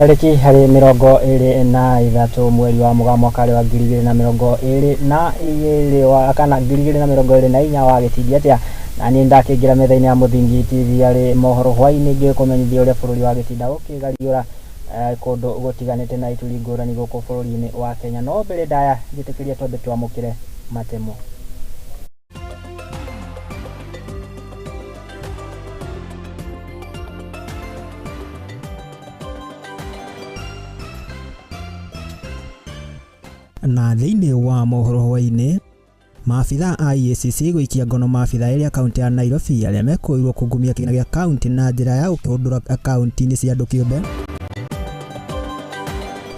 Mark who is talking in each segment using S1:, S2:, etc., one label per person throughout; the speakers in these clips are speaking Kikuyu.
S1: Tarĩki harĩ 23 mweri wa Mũgaa mwaka wa 2022 wa kana 2024 wa gĩtindia atĩa na niĩ ndakĩingĩra metha-inĩ ya Mũthingi TV arĩ mohoro hwaĩ-inĩ ngĩkũmenyithia ũrĩa bũrũri wa gĩtinda ũkĩgariũra kũndũ gũtiganĩte na ituri ngũrani gũkũ bũrũri-inĩ wa Kenya. No mbere ndaya njĩtĩkĩria twambe twamũkĩre matemo.
S2: Na thĩinĩ wa mohoro hwaĩ-inĩ, maabitha a EACC gũikia ngono maabitha erĩ a kaunti ya Nairobi arĩa mekũĩirwo kungumia kĩgĩna gĩa kaunti na njĩra ya gũkĩhũndũra akaunti-inĩ cia andũ kĩũmbe.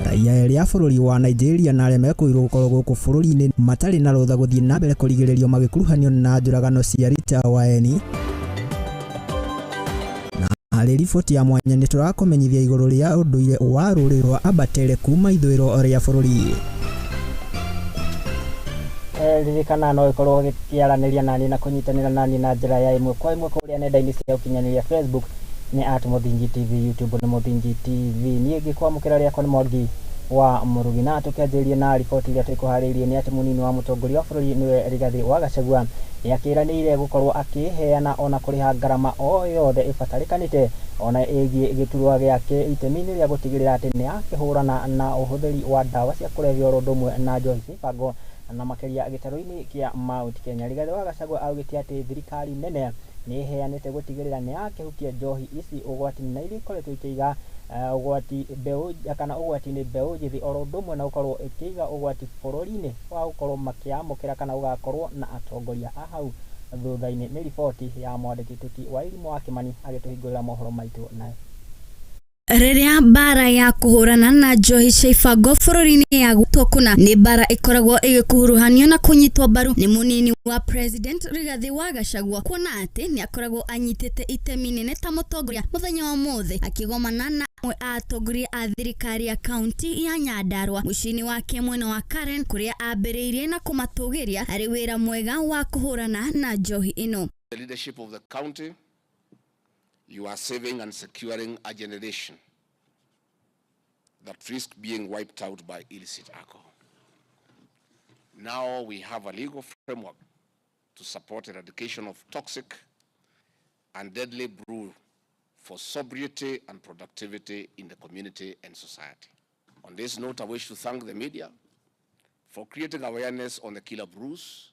S2: Raia erĩ a bũrũri wa Nigeria na arĩa mekũĩirwo gũkorwo gũkũ bũrũri-inĩ matarĩ na rũtha gũthiĩ na mbere kũrigĩrĩrio magĩkuruhanio na njũragano cia Rita Waeni. Na harĩ riboti ya mwanya nĩ tũrakũmenyithia igũrũ rĩa ũndũire wa rũrĩrĩ rwa Abatele kuma ithũĩro rĩa bũrũri.
S1: Ririkana no ĩkorwo ũkĩaranĩria nani na kũnyitanĩra nani na njĩra ya ĩmwe kwa ĩmwe kũrĩa nenda-inĩ cia ũkinyanĩria Facebook nĩ at Mũthingi TV, YouTube nĩ Mũthingi TV. Niĩ ngĩkwamũkĩra rĩakwa nĩ Mwangi wa Mũrugi. Na tũkĩanjĩrĩria na riboti iria tũkũharĩirie nĩ atĩ mũnini wa mũtongoria wa bũrũri nĩwe Rigathĩ wa Gachagua nĩ akĩranĩire gũkorwo akĩheana ona kũrĩha ngarama o yothe ĩbatarĩkanĩte ona ĩgiĩ gĩturwa gĩake itemi-inĩ rĩa gũtigĩrĩra atĩ nĩ akĩhũrana na ũhũthĩri wa ndawa cia kũrebia oro ũndũ ũmwe na njohi cia ibango na makĩria gĩtarũ-inĩ kĩa Mount Kenya. Rigathĩ wa Gachagua augĩte atĩ thirikari nene nĩ ĩheanĩte gũtigĩrĩra nĩ yakĩhukia njohi ici ũgwati-inĩ na iria ikoretwo ikĩiga ũgwati mbeũ kana ũgwati-inĩ mbeũ njĩthĩ oro ũndũ ũmwe na gũkorwo ĩkĩiga ũgwati bũrũri-inĩ wa gũkorwo makĩamũkĩra kana gũgakorwo na atongoria a hau thutha-inĩ. Nĩ riboti ya mwandĩki Tuti wa Irimũ wa Kĩmani agĩtũhingũrĩra mohoro maitũ nayo.
S3: Rĩrĩa mbara ya kũhũrana na njohi cia ibango bũrũri-inĩ yagwetwo kũna nĩ mbara ĩkoragwo ĩgĩkuruhanio na kũnyitwo mbaru nĩ mũnini wa President Rigathĩ wa Gachagua kuona atĩ nĩ akoragwo anyitĩte itemi nene ta mũtongoria mũthenya wa ũmũthĩ akĩgomana na amwe a atongoria a thirikari ya kaunti ya Nyandarua mũciĩ-inĩ wake mwena wa Karen kũrĩa ambĩrĩirie na kũmatũgĩria harĩ wĩra mwega wa kũhũrana na njohi ĩno.
S4: The leadership of the county, you are saving and securing a generation that risk being wiped out by illicit alcohol. Now we have a legal framework to support eradication of toxic and deadly brew for sobriety and productivity in the community and society. On this note, I wish to thank the media for creating awareness on the killer brews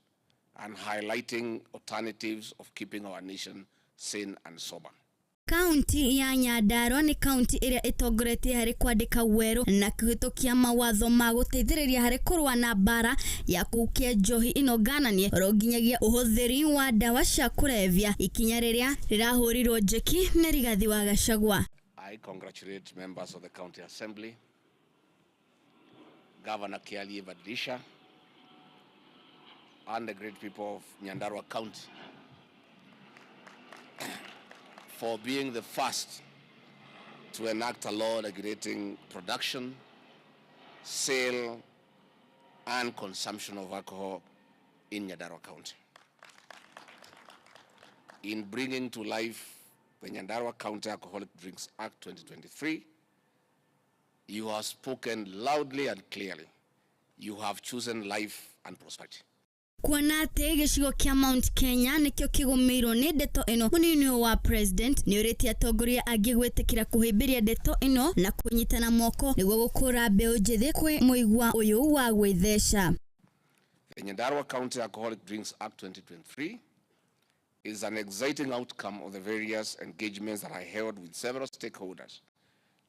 S4: and highlighting alternatives of keeping our nation sane and sober.
S3: Kaunti ya Nyandarua nĩ kaunti ĩrĩa ĩtongoretie harĩ kwandĩka werũ na kũhĩtũkia mawatho ma gũteithĩrĩria harĩ kũrũa na mbara ya kũhukia njohi ĩno ngananie oro nginyagia ũhũthĩri wa ndawa cia kũrebia, ikinya rĩrĩa rĩrahũrirwo njeki nĩ Rigathĩ wa Gachagua.
S4: I congratulate members of the County Assembly, Governor Kiarie Badilisha, and the great people of Nyandarua County for being the first to enact a law regulating production, sale, and consumption of alcohol in Nyandarua County. In bringing to life the Nyandarua County Alcoholic Drinks Act 2023, you have spoken loudly and clearly. You have chosen life and prosperity.
S3: Kuona atĩ gĩcigo kĩa Mount Kenya nĩkĩo kĩgũmĩirwo nĩ ndeto ĩno, mũnini wa president nĩ ũrĩtie atongoria angĩ gwĩtĩkĩra kũhĩmbĩria ndeto ĩno na kũnyitana moko nĩguo gũkũra mbeũ njĩthĩ kwĩ mũigua ũyũ wa gwĩtheca.
S4: The Nyandarua County Alcoholic Drinks Act 2023 is an exciting outcome of the various engagements that I held with several stakeholders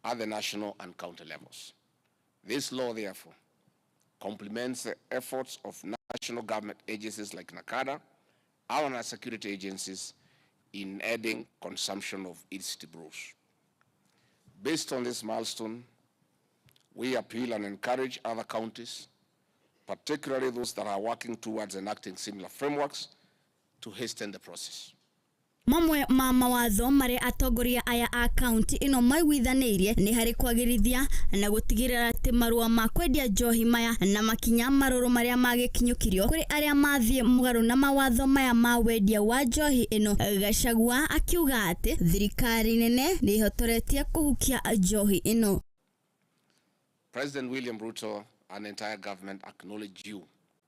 S4: at the national and county levels. This law, therefore, complements the efforts of national government agencies like NACADA and our security agencies in ending consumption of illicit brews. Based on this milestone, we appeal and encourage other counties, particularly those that are working towards enacting similar frameworks, to hasten the process.
S3: Mamwe ma mawatho marĩa atongoria aya a kaunti ĩno maiguithanĩirie nĩ harĩ kwagĩrithia na gũtigĩrĩra atĩ marũa ma kwendia njohi maya na makinya marũrũ marĩa magĩkinyũkirio kũrĩ arĩa mathiĩ mũgarũ na mawatho maya ma wendia wa njohi ĩno. Gachagua akiuga atĩ thirikari nene nĩ ĩhotoretie kũhukia njohi ĩno.
S4: President William Ruto and the entire government acknowledge you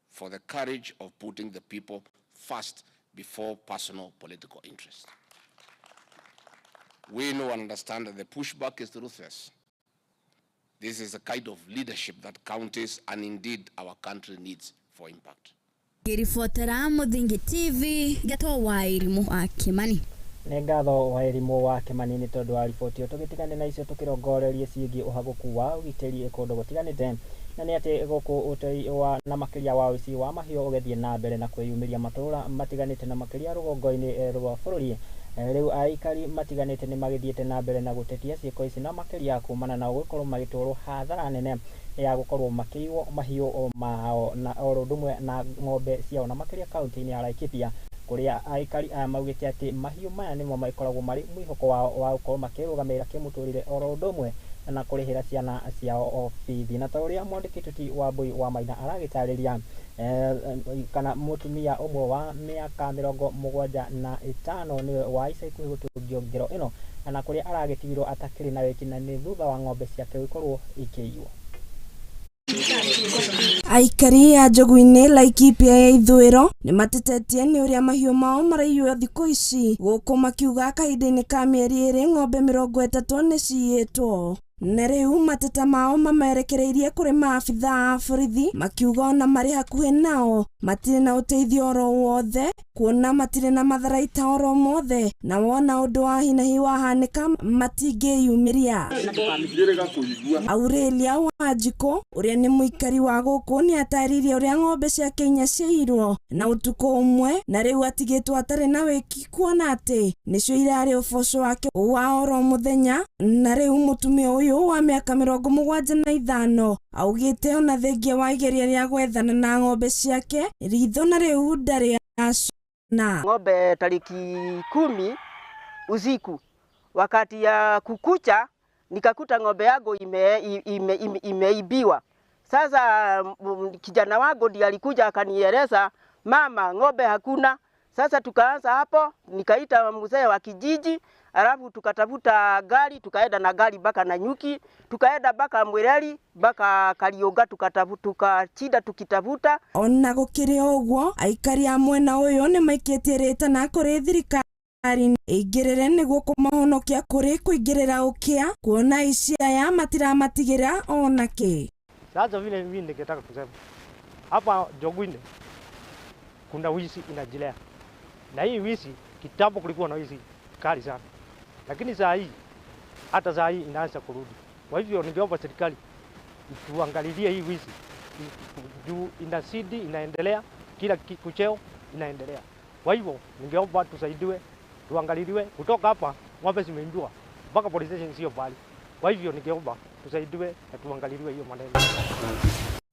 S4: for the courage of putting the people first before personal political interest. We know and understand that the pushback is ruthless. This is a kind of leadership that counties and indeed our country needs for impact.
S3: Ngĩribotera Mũthingi TV ngetwo Wairimu wa Kimani.
S1: Nĩ ngatho Wairimu wa Kimani nĩ tondũ wa riboti ĩyo. Tũgĩtigane na icio tũkĩrongorerie ciĩgiĩ ũhagũku wa ũgitĩri kũndũ gũtiganĩte, na nĩ atĩ gũkũ ũtei wa na makĩria wa ũici wa mahiũ ũgĩthiĩ na mbere na kwĩyumĩria matũũra matiganĩte na makĩria rũgongo-inĩ rwa bũrũri. Rĩu aikari matiganĩte nĩ magĩthiĩte na mbere na gũtetia ciĩko ici na makĩria kumana na gũkorwo magĩtwarwo hathara nene ya gũkorwo makĩiywo mahiũ mao na oro ũndũ ũmwe na ng'ombe ciao, na makĩria kaunti-inĩ ya Laikipia kũrĩa aikari aya maugĩte atĩ mahiũ maya nĩmo makoragwo marĩ mwĩhoko wao wa gũkorwo makĩrũgamĩrĩra kĩmũtũrĩre oro ũndũ ũmwe na kũrĩhĩra ciana ciao bithi. Na ta ũrĩa mwandĩki Tuti Wambui wa Maina aragĩtarĩria, kana mũtumia ũmwe wa mĩaka 75 nĩwe wa ica ikuhĩ gũtũngio ngero ĩno, na kũrĩa aragĩtigirwo atakĩrĩ na wĩki na nĩ thutha wa ng'ombe ciake gũkorwo ikĩiywo.
S5: Aikari a Njogu-inĩ Laikipia ya ithũĩro nĩmatetetie nĩ ũrĩa mahiũ mao maraiywo thikũ ici, gũkũ makiuga kahinda-inĩ ka mĩeri 2 ng'ombe 30 nĩciyĩtwo. Na rĩu mateta mao mamerekereirie kũrĩ maabithaa a borithi makiuga ona marĩ hakuhĩ nao matirĩ na ũteithio oro wothe, kuona matirĩ na matharaita oro mothe, na wona ũndũ wa hinahi wahanĩka matingĩyumĩria. Aurelia Wanjikũ ũrĩa nĩ mũikari wa gũkũ nĩatarĩirie ũrĩa ng'ombe ciake inya ciaiyirwo na ũtukũ ũmwe, na rĩu atigĩtwo atarĩ na wĩki kuona atĩ nĩcio irarĩ ũboco wake wa oro mũthenya. Na rĩu mũtumia ũyũ wa mĩaka 75 augĩte ona thengia wa igeria rĩa gwethana na ng'ombe ciake ritho na rĩu ndarĩ acona.
S6: Ng'ombe tariki 10 usiku wakati ya kukucha nikakuta ng'ombe yangu imeibiwa. Sasa kijana wangu ndiye alikuja akanieleza, mama ng'ombe hakuna. Sasa tukaanza hapo, nikaita mzee wa kijiji, alafu tukatafuta gari, tukaenda na gari mpaka Nanyuki, tukaenda mpaka Mwireri, mpaka Karioga, tukachinda tukitafuta.
S5: Ona gũkĩrĩ ũguo, aikari a mwena ũyũ nĩmaikĩtie rĩtana kũrĩ thirikari ĩingĩrĩre nĩguo kũmahonokia kũrĩ kũingĩrĩra ũkĩa, kuona aici aya matiramatigĩra ona kĩ.
S7: Sasa vile mimi ningetaka kusema hapa Njogu-inĩ kuna wizi inajilea, na hii wizi kitambo kulikuwa na wizi kali sana, lakini saa hii hata saa hii inaanza kurudi. Kwa hivyo ningeomba serikali ituangalilie hii wizi juu inazidi inaendelea, kila kucheo inaendelea. Kwa hivyo ningeomba tusaidiwe, tuangaliliwe. Kutoka hapa ng'ombe zimeibiwa mpaka police station sio mbali. Kwa hivyo ningeomba tusaidiwe na tuangaliliwe hiyo maneno.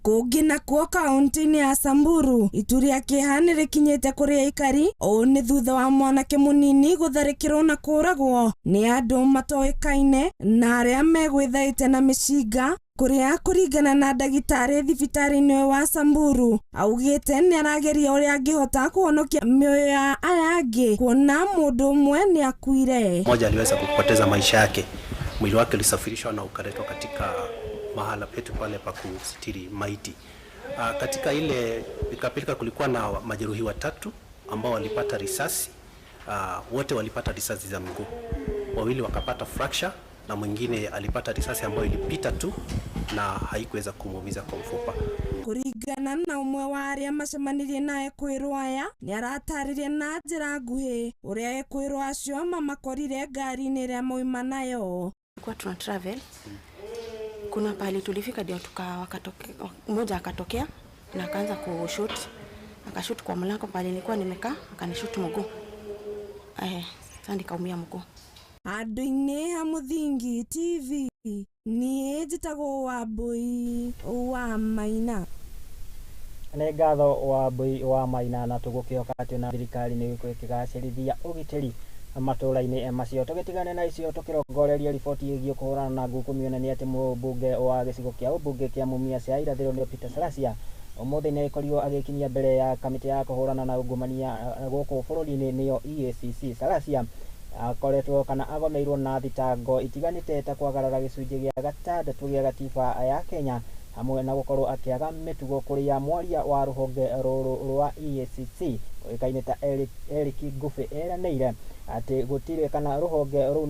S5: Kũngĩ nakuo kaunti-inĩ ya Samburu itu rĩa kĩeha nĩrĩkinyĩte kũrĩ aikari. Ũũ nĩ thutha wa mwanake mũnini gũtharĩkĩrwo na kũũragwo nĩ andũ matoĩkaine na arĩa megwĩthaĩte na mĩcinga, kũrĩa kũringana na ndagĩtarĩ thibitarĩ-inĩ wa Samburu augĩte nĩarageria ũrĩa angĩhota kũhonokia mĩoyo ya aya angĩ, kuona mũndũ ũmwe nĩakuire.
S8: Mmoja aliweza kupoteza maisha yake, mwili wake ulisafirishwa na ukaletwa katika mahala petu pale pa kusitiri maiti. Katika ile pilika kulikuwa na majeruhi 3 ambao walipata risasi. Wote walipata risasi za mguu, 2 wakapata fracture na mwingine alipata risasi ambayo ilipita tu na haikuweza kumuumiza kwa mfupa.
S5: Kũringana na ũmwe wa arĩa macemanirie naye kwĩrwo aya, nĩaratarĩria na njĩra nguhĩ ũrĩa ekwĩrwo acio mamakorire ngari-inĩ ĩrĩa mauma nayo.
S9: Kwa tuna travel, kuna pahali tulifika ndio mmoja akatokea na akaanza kushoot, akashoot kwa mlango pale nilikuwa nimekaa, akanishoot mguu. Sasa nikaumia mguu.
S5: Andũ-inĩ ha Mũthingi TV niĩ njĩtagwo Wambui wa Maina.
S1: Nĩ ngatho Wambui wa Maina, na tũgũkĩhoka atĩ na thirikari nĩ ĩgũkorwo ĩkĩgacĩrithia ũgitĩri matũũra-inĩ macio. Tũgĩtigane na icio tũkĩrongoreria riboti ĩgiĩ kũhũrana na ngukumio, na nĩ atĩ mũmbunge wa gĩcigo kĩa ũmbunge kĩa Mumias ya irathĩro nĩ Peter Salasya ũmũthĩ nĩ agĩkorirwo agĩkinyia mbere ya kamĩtĩ ya kũhũrana na ungumania gũkũ bũrũri-inĩ nĩyo EACC. Salasya Akoretwo kana agomeirwo na thitango itiganĩte ta kwagarara gĩcunjĩ gĩa gatandatũ gĩa gatiba ya Kenya hamwe na gũkorwo akĩaga mĩtugo kũrĩa mwaria wa rũhonge rũrũ rwa EACC ũĩkaine ta Eric Ngũbĩ eranĩire atĩ gũtirĩ kana rũhonge rũu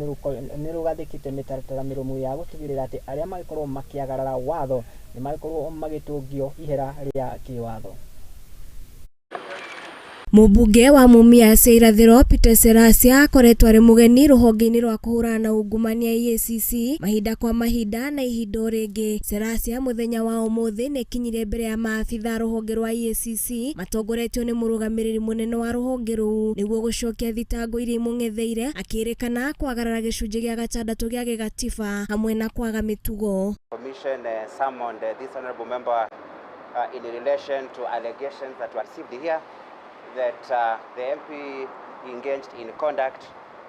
S1: nĩ rũgathĩkĩte mĩtaratara mĩrũmu ya gũtigĩrĩra atĩ arĩa magĩkorwo makĩagarara watho nĩ magĩkorwo magĩtũngio ihera rĩa kĩwatho.
S5: Mũmbunge wa Mumias Irathĩro Peter Serasia akoretwo arĩ mũgeni rũhonge-inĩ rwa kũhũrana na ungumania EACC mahinda kwa mahinda na ihinda o rĩngĩ. Serasia mũthenya wa ũmũthĩ nĩ ekinyirie mbere ya maabitha a rũhonge rwa EACC matongoretio nĩ mũrũgamĩrĩri mũnene wa rũhonge rũu nĩguo gũcokia thitango iria imũng'etheire akĩrĩkana kwagarara gĩcunjĩ gĩa gatandatũ gĩa gĩgatiba hamwe na kwaga mĩtugo.
S10: Commission summoned this honorable member in relation to allegations that were received here that the MP engaged in conduct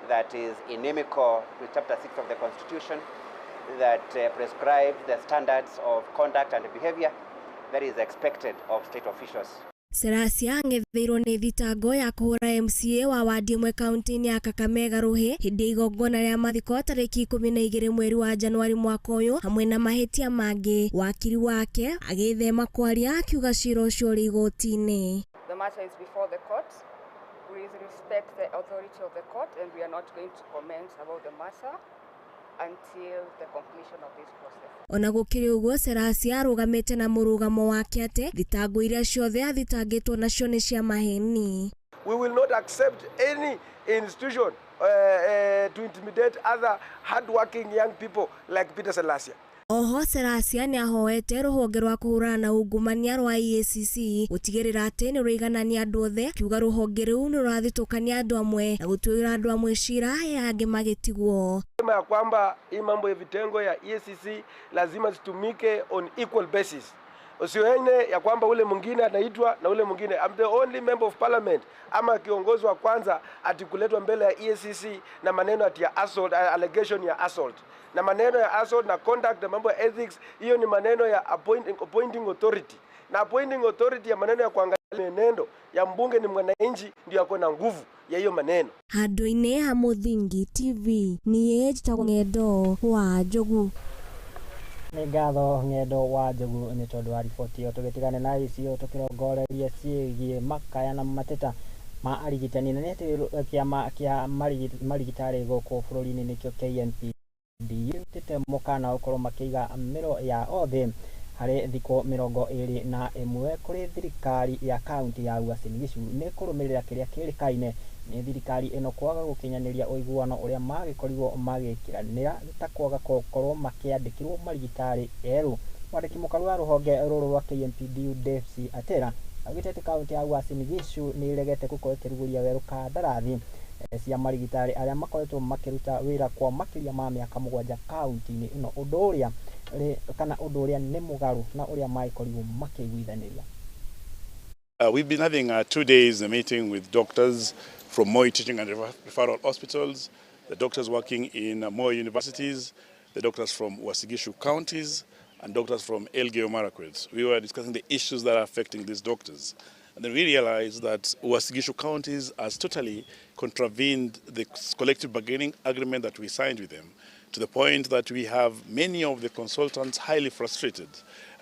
S10: that is inimical to Chapter 6 of the Constitution, that prescribes the standards of conduct and behavior that is expected of state officials.
S5: Serasia ang'etheirwo nĩ thitango ya kũhũra MCA wa wadi ĩmwe kaunti-inĩ ya Kakamega rũhĩ hĩndĩ ya igongona rĩa mathiko tarĩki 12 mweri wa Januari mwaka ũyũ hamwe na mahĩtia mangĩ. Wakiri wake agĩthema kwaria akiuga cira ũcio ũrĩ igoti-inĩ.
S11: The matter is before the court. We respect the authority of the court and we are not going to comment about the matter until the completion of this process.
S5: Ona gũkĩrĩ ũguo, Serasia arũgamĩte na mũrũgamo wake atĩ thitango iria ciothe athitangĩtwo nacio nĩ cia maheni.
S12: We will not accept any institution to intimidate other hardworking young people like Peter Selasia.
S5: Oho Serasia nĩ ahoete rũhonge rwa kũhũrana na ungumania rwa EACC gũtigĩrĩra atĩ nĩ rũiganania andũ othe, akiuga rũhonge rũu nĩ rũrathitũkania andũ amwe na gũtuĩra andũ amwe cira aya angĩ magĩtigwo.
S12: Sema ya kwamba hii mambo ya vitengo ya EACC lazima zitumike on equal basis. Usione ya kwamba ule mwingine anaitwa na ule mwingine. I'm the only member of parliament ama kiongozi wa kwanza ati kuletwa mbele ya EACC na maneno ati ya assault, allegation ya assault. Na maneno ya assault na conduct na mambo ya ethics, hiyo ni maneno ya appointing authority. Na appointing authority ya maneno ya kuangalia menendo ya mbunge ni mwananchi ndio ako na nguvu ya hiyo maneno.
S5: Handũ-inĩ ha Mũthingi TV niĩ njĩtagwo Ng'endo wa Njogu.
S1: Nĩ ngatho Ng'endo wa Njogu nĩ tondũ wa riboti ĩyo. Tũgĩtigane na icio tũkĩrongoreria ciĩgiĩ makaya na mateta ma arigitani na nĩ atĩ kĩama kĩa marigitari gũkũ bũrũri-inĩ nĩkĩo KMPD yũtĩte mũkana gũkorwo makĩiga mĩro ya othe harĩ thikũ 21 kũrĩ thirikari ya kaunti ya Uasin Gishu nĩ kũrũmĩrĩra kĩrĩa kĩrĩkaine nĩ thirikari ĩno kwaga gũkinyanĩria ũiguano ũrĩa magĩkorirwo magĩkiranĩra ta kwaga gũkorwo makĩandĩkirwo marigitari erũ. Mwandĩki mũkaru wa rũhonge rũrũ rwa KMPD Davis Atera augĩte atĩ kaunti ya Uasin Gishu nĩ ĩregete gũkorwo ĩkĩrugũria werũ kandarathi cia marigitari arĩa makoretwo makĩruta wĩra kwa makĩria ma mĩaka 7 kaunti-inĩ ĩno, ũndũ ũrĩa kana ũndũ ũrĩa nĩ mũgarũ na ũrĩa magĩkorirwo makĩiguithanĩria.
S13: We've been having 2 days a meeting with doctors from Moi Teaching and Referral Hospitals, the doctors working in Moi universities, the doctors from Uasin Gishu counties, and doctors from Elgeyo Marakwet. We were discussing the issues that are affecting these doctors. And then we realized that Uasin Gishu counties has totally contravened the collective bargaining agreement that we signed with them, to the point that we have many of the consultants highly frustrated.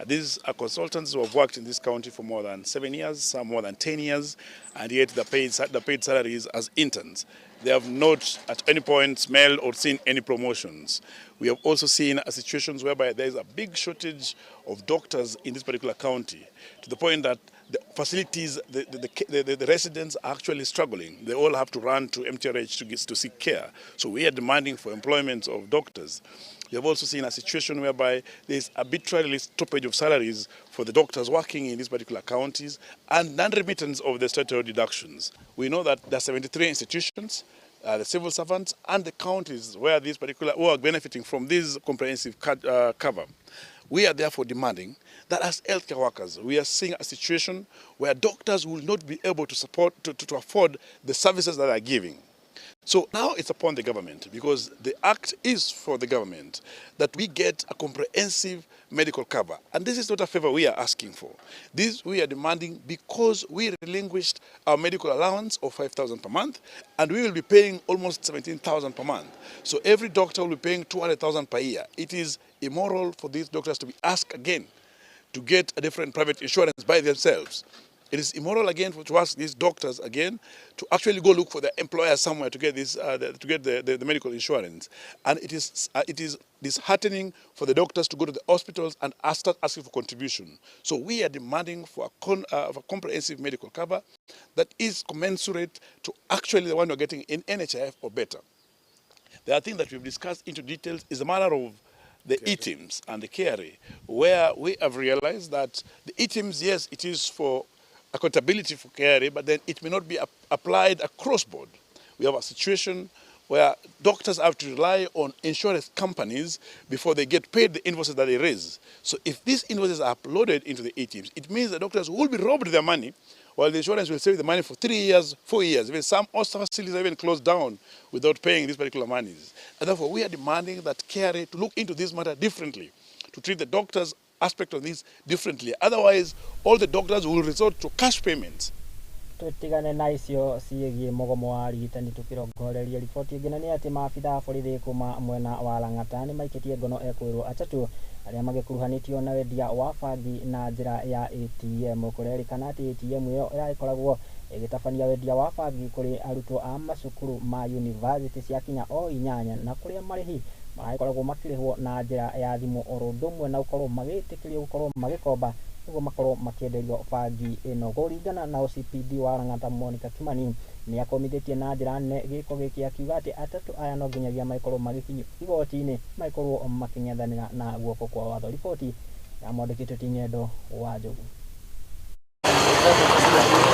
S13: These are consultants who have worked in this county for more than 7 years, some more than 10 years, and yet the paid salaries as interns. They have not at any point smelled or seen any promotions. We have also seen situations whereby there is a big shortage of doctors in this particular county, to the point that the facilities, the residents are actually struggling. They all have to run to MTRH to seek care. So we are demanding for employment of doctors. We have also seen a situation whereby there is arbitrarily stoppage of salaries for the doctors working in these particular counties and non-remittance of the statutory deductions. We know that there are 73 institutions, the civil servants and the counties where these particular who are benefiting from this comprehensive cover. We are therefore demanding that as healthcare workers, we are seeing a situation where doctors will not be able to support to afford the services that are giving. So now it's upon the government, because the act is for the government, that we get a comprehensive medical cover. And this is not a favor we are asking for. This we are demanding because we relinquished our medical allowance of 5,000 per month, and we will be paying almost 17,000 per month. So every doctor will be paying 200,000 per year. It is immoral for these doctors to be asked again to get a different private insurance by themselves. It is immoral again to ask these doctors again to actually go look for their employer somewhere to get this, to get the medical insurance. And it is disheartening for the doctors to go to the hospitals and start asking for contribution. So we are demanding for a comprehensive medical cover that is commensurate to actually the one we're getting in NHIF or better. The other thing that we've discussed into details is a matter of the eTIMS and the KRA, where we have realized that the eTIMS, yes, it is for accountability for KRA, but then it may not be applied across board. We have a situation where doctors have to rely on insurance companies before they get paid the invoices that they raise. So if these invoices are uploaded into the eTIMS, it means the doctors will be robbed their money, while the insurance will save the money for 3 years, 4 years. Even some hospital facilities are even closed down without paying these particular monies. And therefore, we are demanding that KRA to look into this matter differently, to treat the doctors' aspect of this differently. Otherwise, all the doctors will resort to cash payments.
S1: Tutigane na icio ciĩgiĩ mũgomo wa arigitani tũkĩrongoreria riboti ĩngĩ na nĩ atĩ maabitha a borithi kuma mwena wa Lang'ata nĩ maikĩtie ngono ekwĩrwo atatũ arĩa magĩkuruhanĩtio na wendia wa bangi na njĩra ya ATM. Kũrerĩkana atĩ ATM ĩyo ĩragĩkoragwo ĩgĩtabania wendia wa bangi kũrĩ arutwo a macukuru ma university cia kinya o 8 na kũrĩa marĩhi maragĩkoragwo makĩrĩhwo na njĩra ya thimũ oro ũndũ ũmwe na gũkorwo magĩtĩkĩrio gũkorwo magĩkomba nĩguo makorwo makĩenderio bangi ĩno. Kũringana na OCPD wa Lang'ata Monica Kimani nĩ akomithĩtie na njĩra nene gĩko gĩkĩ akiuga atĩ atatũ aya no nginyagia magĩkorwo magĩkinyio igoti-inĩ magĩkorwo makĩng'ethanĩra na guoko kwa watho. Riboti ya mwandĩki ti Ng'endo wa Njogu.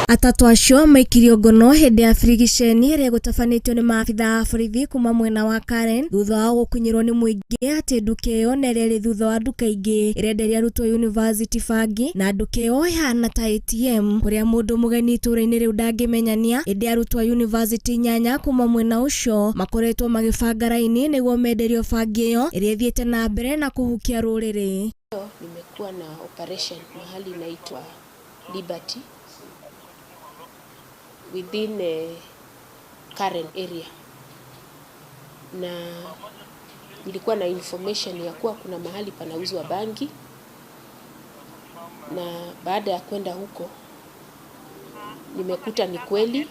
S14: Atatũ acio maikirio ngono hĩndĩ ya birigiceni ĩrĩa ĩgũtabanĩtio nĩ maabitha a borithi kuma mwena wa Karen thutha wao gũkinyĩrwo nĩ mũingĩ atĩ nduka ĩyo na ĩrĩa ĩrĩ thutha wa nduka ingĩ ĩrenderia arutwo university bangi na nduka ĩyo ĩhana ta ATM kũrĩa mũndũ mũgeni itũũra-inĩ rĩu ndangĩmenyania. Ĩndĩ arutwo a university 8 kuma mwena ũcio makoretwo magĩbanga raini nĩguo menderio bangi ĩyo ĩrĩa ĩthiĩte na mbere na kũhukia rũrĩrĩ.
S15: Nimekuwa na operation mahali inaitwa Liberty within the Karen area, na nilikuwa na information ya kuwa kuna mahali panauzwa bangi, na baada ya kwenda huko nimekuta ni kweli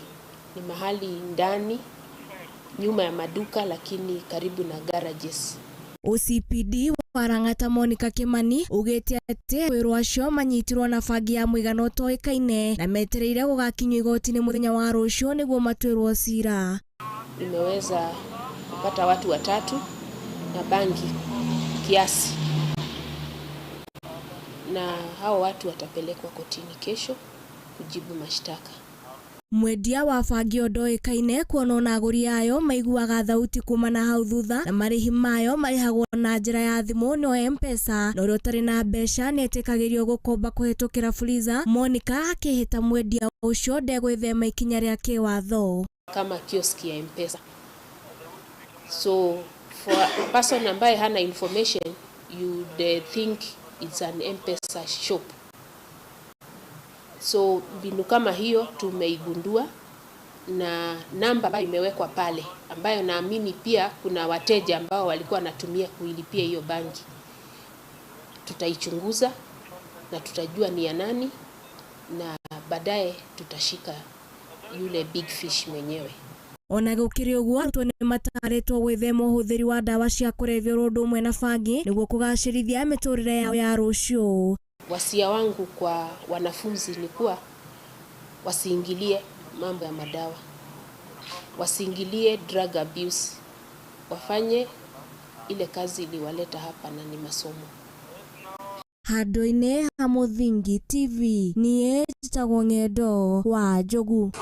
S15: ni mahali ndani nyuma ya maduka, lakini karibu na garages.
S14: OCPD wa Lang'ata Monica Kimani ugĩte atĩ wĩrwo acio manyitirwo na bangi ya mũigana ũtoĩkaine na metereire gũgakinyio igoti-inĩ mũthenya wa rũciũ nĩguo matuĩrwo cira.
S15: Nimeweza kupata watu watatu na bangi kiasi, na hao watu watapelekwa kotini kesho kujibu mashtaka.
S14: Mwendia wa bangi ndoĩkaine kuona ona agũri ayo maiguaga thauti kuma na hau thutha na marĩhi mayo marĩhagwo na njĩra ya thimũ no M-Pesa na ũrĩa ũtarĩ na mbeca nĩetĩkagĩrio gũkomba kũhĩtũkĩra Fuliza. Monica akĩhĩta mwendia ũcio ndegwĩthema ikinya rĩa kĩwatho
S15: kama kioski ya M-Pesa. So for a person ambaye hana information, you'd think it's an M-Pesa shop. So mbinu kama hiyo tumeigundua, na namba ambayo imewekwa pale ambayo naamini pia kuna wateja ambao walikuwa wanatumia kuilipia hiyo bangi. Tutaichunguza na tutajua ni ya nani, na baadaye tutashika yule big fish mwenyewe.
S14: Ona gũkĩrĩ ũguo arutwo nĩ matarĩtwo gwĩthema ũhũthĩri wa ndawa cia kũrebia ũndũ ũmwe na bangi nĩguo kũgacĩrithia mĩtũrĩre yao ya rũciũ.
S15: Wasia wangu kwa wanafunzi ni kuwa wasiingilie mambo ya madawa, wasiingilie drug abuse, wafanye ile kazi iliwaleta hapa na ni masomo.
S14: Handũ-inĩ ha Mũthingi TV niĩ njĩtagwo Ng'endo wa Njogu.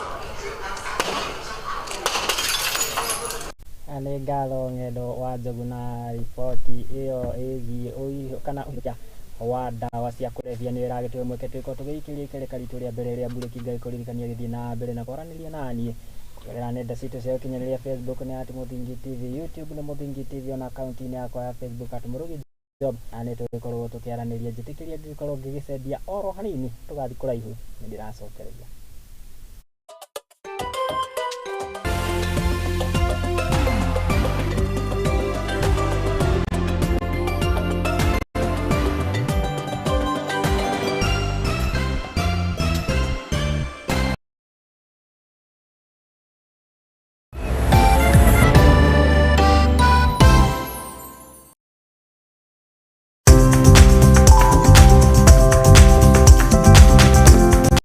S1: Nĩ ngatho Ng'endo wa Njogu na riboti ĩyo ĩgiĩ kana ũhũthia wa ndawa cia kũrebia nĩ ĩragĩtwo mweke twĩko tũgĩikĩria ikereka ritũ rĩa mbere rĩa mburĩki. Ngai kũririkania gĩthiĩ na mbere na kwaranĩria na niĩ Gerera nenda citũ cia ũkinyanĩria Facebook nĩ at Mũthingi TV, YouTube nĩ Mũthingi TV, ona akaunti-inĩ yakwa ya Facebook at Mũrugi Job, na nĩ tũgĩkorwo tũkĩaranĩria. Njĩtĩkĩria ngĩkorwo ngĩgĩcenjia oro hanini, tũgathiĩ kũraihu, nĩ ndĩracokereria.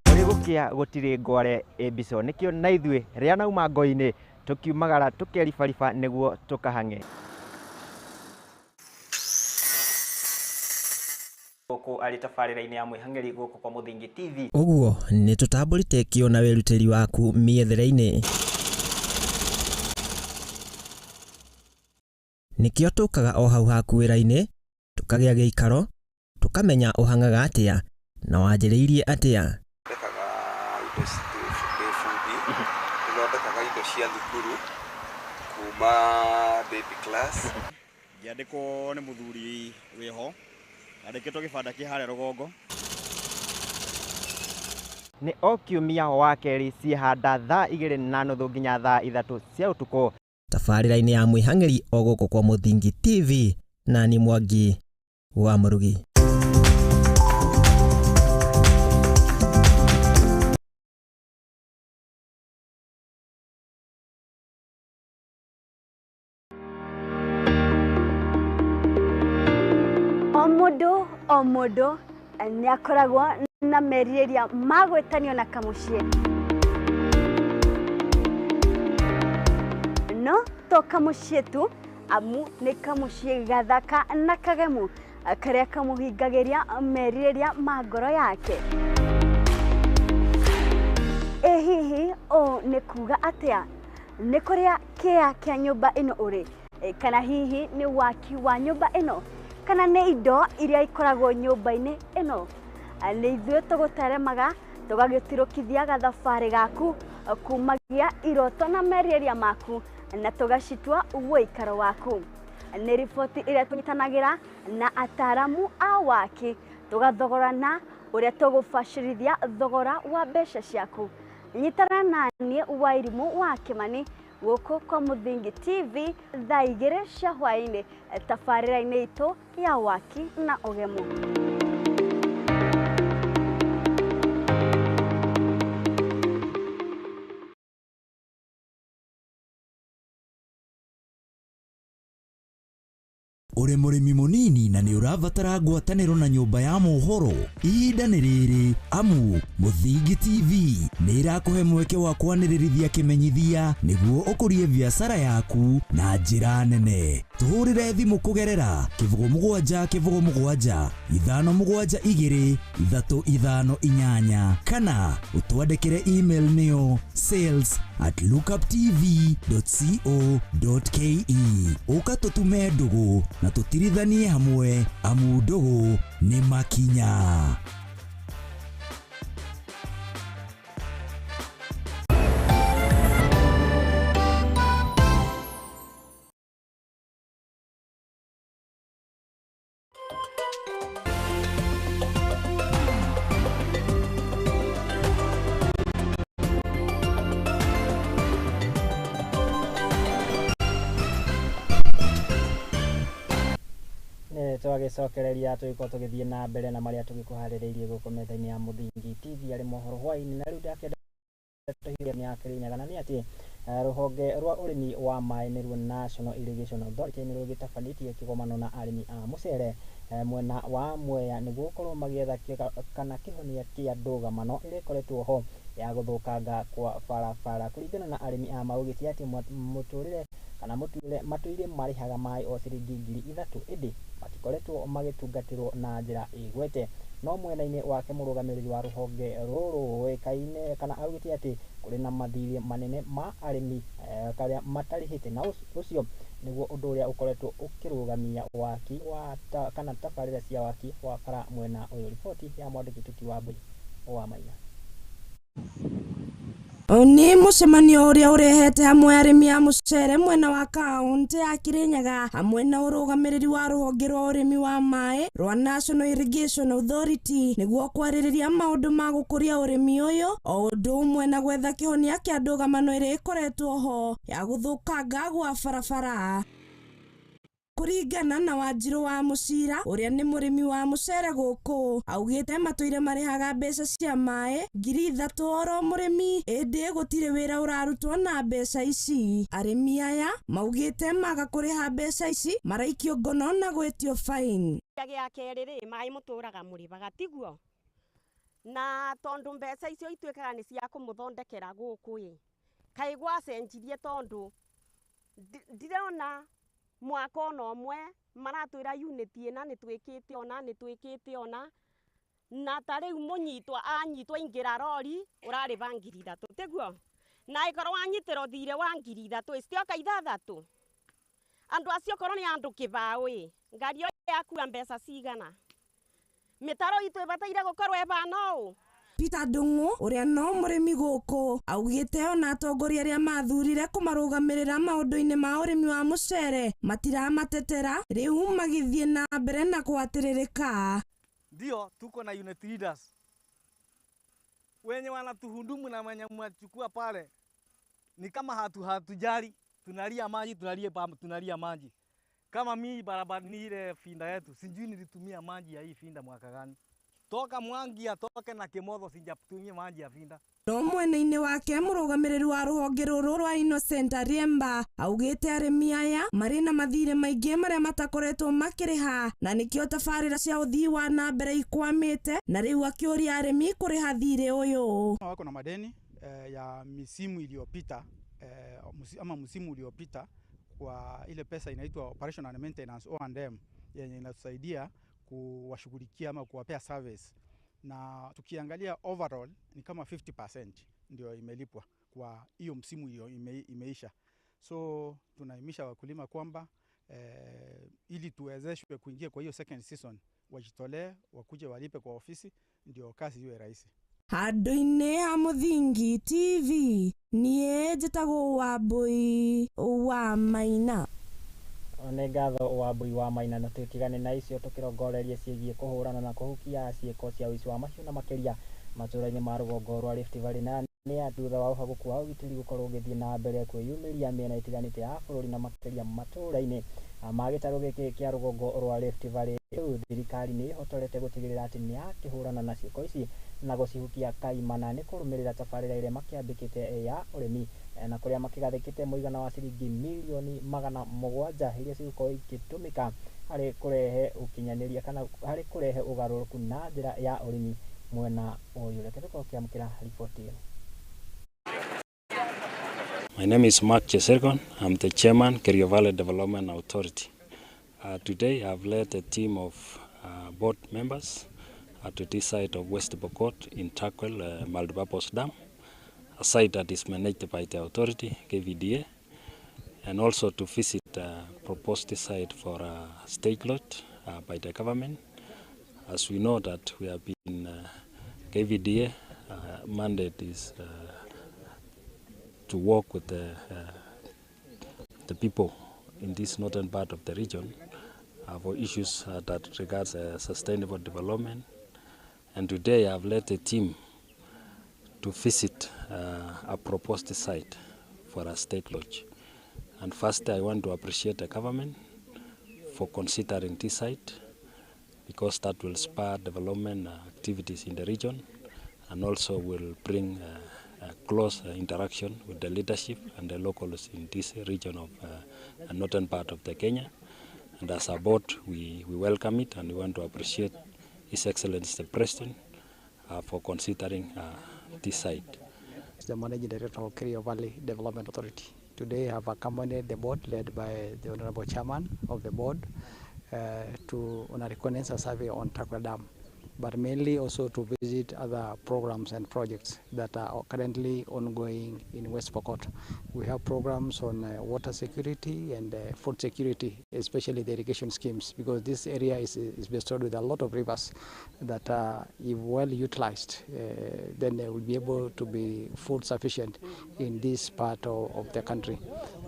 S16: Kũrĩ gũkĩa gũtirĩ ngware ĩmbico, nĩkĩo na ithuĩ rĩa nauma ngo-inĩ tũkiumagara tũkeribariba nĩguo tũkahang'e. Gũkũ arĩ tabarĩra-inĩ ya mwĩhang'ĩri gũkũ kwa Mũthingi TV.
S2: Ũguo nĩ tũtambũrĩte kĩo na wĩrutĩri waku mĩethere-inĩ. Nĩkĩo tũkaga o hau haku wĩra-inĩ, tũkagĩa gĩikaro, tũkamenya ũhang'aga atĩa na wanjĩrĩirie atĩa.
S17: Thondekaga indo ndĩ bundi, nĩthondekaga indo cia thukuru kuma baby class.
S18: Ngĩandĩkwo nĩ mũthuri wĩho, andĩkĩtwo gĩbanda kĩ harĩa rũgongo.
S16: Nĩ o kiumia wa kerĩ ciĩhanda thaa 2:30 nginya thaa 3 cia ũtukũ.
S2: Tabarĩra-inĩ ya mwĩhang'ĩri o gũkũ kwa Mũthingi TV, nani Mwangi wa Mũrugi.
S3: O mũndũ o mũndũ nĩ akoragwo na merirĩria ma gwĩtanio na kamũciĩ, no to kamũciĩ tu, amu nĩ kamũciĩ gathaka na kagemu karĩa kamũhingagĩria merirĩria ma ngoro yake. Ĩ hihi ũũ nĩ kuga atĩa? Nĩ kũrĩa kĩa kĩa nyũmba ĩno ũrĩ, kana hihi nĩ waki wa nyũmba ĩno, kana nĩ indo iria ikoragwo nyũmba-inĩ ĩno? Nĩ ithuĩ tũgũteremaga tũgagĩtirũkithia gathabarĩ gaku kumagia iroto na merirĩria maku na tũgacitua ũikaro waku. Nĩ riboti ĩrĩa tũnyitanagĩra na ataramu a waki, tũgathogorana ũrĩa tũgũbacĩrithia thogora wa mbeca ciaku. Nyitana na niĩ Wairimũ wa Kĩmani gũkũ kwa Mũthingi TV thaa 2 cia hwaĩ-inĩ tabarĩra-inĩ itũ ya waki na ũgemu.
S19: Ũrĩ mũrĩmi mũnini na nĩ ũrabatara ngwatanĩro na nyũmba ya mohoro, ihinda nĩ rĩrĩ, amu Mũthingi TV nĩ ĩrakũhe mweke wa kwanĩrĩrithia kĩmenyithia nĩguo ũkũrie biacara yaku na njĩra nene. Tũhũrĩre thimũ kũgerera 07 07 5 7 2 3 5 8 kana ũtwandĩkĩre email nĩyo sales@lookuptv.co.ke. Ũka tũtume ndũgũ na tũtirithanie hamwe, amu ndũgũ nĩ makinya.
S1: Twagĩcokereria tũgĩkorwo tũgĩthiĩ na mbere na marĩa tũgĩkũharĩrĩirie gũkũ metha-inĩ ya Mũthingi TV arĩ mohoro hwaĩ-inĩ. Na rĩu ndakĩenda tũhiũrie ya Kĩrĩnyaga, na nĩ atĩ rũhonge rwa ũrĩmi wa maĩ nĩruo National Irrigation Authority nĩ rũgĩtabanĩtie kĩgomano na arĩmi a mũcere mwena wa Mwea nĩguo gũkorwo magĩetha kana kĩhonia kĩa ndũgamano ĩrĩa ĩkoretwo ho ya gũthũkanga kwa barabara. Kũringana na arĩmi a maugĩte atĩ mũtũrĩre kana mũtuĩre matũire marĩhaga maĩ o ciringi 3,000, ĩndĩ matikoretwo magĩtungatĩrwo na njĩra ĩgwete. No mwena-inĩ wake mũrũgamĩrĩri wa rũhonge rũrũ ũĩkaine kana augĩte atĩ kũrĩ na mathirĩ manene ma arĩmi karĩa matarĩhĩte, na ũcio nĩguo ũndũ ũrĩa ũkoretwo ũkĩrũgamia waki wa kana tabarĩra cia waki wa bara mwena ũyũ. Riboti ya mwandĩki Tuki wa Mbui wa Maina.
S5: Nĩ mũcemanio ũrĩa ũrehete hamwe arĩmi a mũcere mwena wa kaũntĩ ya Kirinyaga hamwe na ũrũgamĩrĩri wa rũhonge rwa ũrĩmi wa maĩ rwa National Irrigation Authority nĩguo kwarĩrĩria maũndũ ma gũkũria ũrĩmi ũyũ o ũndũ ũmwe na gwetha kĩhonia kĩa ndũgamano ĩrĩa ĩkoretwo ho ya gũthũkanga gwa barabara. Kũringana na Wanjirũ wa Mũcira ũrĩa nĩ mũrĩmi wa mũcere gũkũ augĩte matũire marĩhaga mbeca cia maĩ 3,000 oro mũrĩmi ĩndĩ gũtirĩ wĩra ũrarutwo na mbeca ici. Arĩmi aya maugĩte maga kũrĩha mbeca ici maraikio ngono na gwĩtio fine.
S20: Gĩa kerĩ rĩ maĩ mũtũraga mũrĩhaga tiguo na tondũ mbeca icio ituĩkaga nĩ cia kũmũthondekera gũkũ ĩ kaĩ gwacenjirie tondũ ndirona mwaka ona ũmwe maratwĩra unit ĩna nĩ twĩkĩte ona nĩ twĩkĩte ona na ta rĩu mũnyitwa anyitwa ingĩra rori ũrarĩha 3,000 tiguo na ĩkorwo wanyitĩrwo thirĩ wa 3,000 citioka 6 andũ acio korwo nĩ andũ kĩbaũ ĩ ngari ĩyo yakua mbeca cigana mĩtaro itũ ĩbataire gũkorwo ĩbana ũũ.
S5: Peter Ndung'u ũrĩa no mũrĩmi gũkũ augĩte ona atongoria arĩa mathurire kũmarũgamĩrĩra maũndũ-inĩ ma ũrĩmi wa mũcere matiramatetera rĩu magĩthiĩ na mbere na kũhatĩrĩrĩka.
S21: Ndio tuko na unit leaders wenye wanatuhudumu na wenye mwachukua pale ni kama hatujali, tunalia maji, tunalia maji. Kama mimi barabara ni ile finda yetu, sijui nilitumia maji ya hii finda mwaka gani. Toka Mwangi atoke na Kimotho sijatumia maji ya finda.
S5: No mwena-inĩ wake mũrũgamĩrĩri wa rũhonge rũrũ rwa Innocent Ariemba augĩte arĩmi aya marĩ na mathirĩ maingĩ marĩa matakoretwo makĩrĩha na nĩkĩo tabarĩra cia ũthii wa na mbere ikwamĩte na rĩu akĩũria arĩmi kũrĩha thirĩ ũyũ.
S22: Wako na madeni ya misimu iliyopita ama msimu uliopita kwa ile pesa inaitwa operation and maintenance O&M yenye inatusaidia kuwashughulikia ama kuwapea service, na tukiangalia overall ni kama 50% ndio imelipwa kwa hiyo msimu hiyo imeisha. So tunaimisha wakulima kwamba ili tuwezeshwe kuingia kwa hiyo second season wajitolee wakuje walipe kwa ofisi ndio kazi iwe rahisi.
S5: Handũ-inĩ ha Mũthingi TV niĩ njĩtagwo Wambui wa Maina.
S1: Nĩ ngatho Wambui wa Maina na tũtigane na icio tũkĩrongoreria ciĩgiĩ kũhũrana na kũhukia ciĩko cia ũici wa mahiũ na makĩria matũũra-inĩ ma rũgongo rwa Rift Valley na nĩ thutha wa ũhagũku wa ũgitĩri gũkorwo ũgĩthiĩ na mbere kwĩyumĩria mĩena ĩtiganĩte ya bũrũri na makĩria matũũra-inĩ ma gĩtarũ gĩkĩ kĩa rũgongo rwa Rift Valley. Rĩu thirikari nĩ ĩhotorete gũtigĩrĩra atĩ nĩ yakĩhũrana na ciĩko ici na gũcihukia kaimana nĩ kũrũmĩrĩra tabarĩra ĩrĩa makĩambĩkĩte ya ũrĩmi na kũrĩa makĩgathĩkĩte mũigana wa ciringi milioni 700 iria cigũkorwo igĩtũmĩka harĩ kũrehe ũkinyanĩria kana harĩ kũrehe ũgarũrũku na njĩra ya ũrĩmi mwena ũyũ. Reke tũkorwo tũkĩamũkĩra riboti ĩno.
S23: My name is Mark Chesergon. I'm the chairman, Kerio Valley Development Authority. Today I've led a team of board members to this site of West Pokot in Turkwel Multipurpose Dam, a site that is managed by the authority, KVDA, and also to visit proposed site for a state lot by the government. As we know that we have been, KVDA mandate is to work with the people in this northern part of the region for issues that regards sustainable development. And today I've led a team to visit a proposed site for a state lodge. And first I want to appreciate the government for considering this site, because that will spur development activities in the region and also will bring a close interaction with the leadership and the locals in this region of the northern part of the Kenya. And as a board, we welcome it, and we want to appreciate His Excellency the President for considering this site.
S24: The Managing Director of Kerio Valley Development Authority. Today I have accompanied the board led by the Honorable Chairman of the board to on a reconnaissance survey on Turkwel Dam. but mainly also to visit other programs and projects that are currently ongoing in West Pokot. We have programs on water security and food security, especially the irrigation schemes, because this area is bestowed with a lot of rivers that if well utilized, then they will be able to be food sufficient in this part of the country.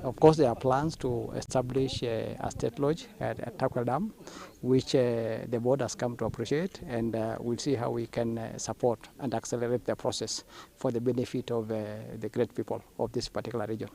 S24: Of course, there are plans to establish a state lodge at Turkwel Dam, which the board has come to appreciate, and we'll see how we can support and accelerate the process for the benefit of the great people of this particular region.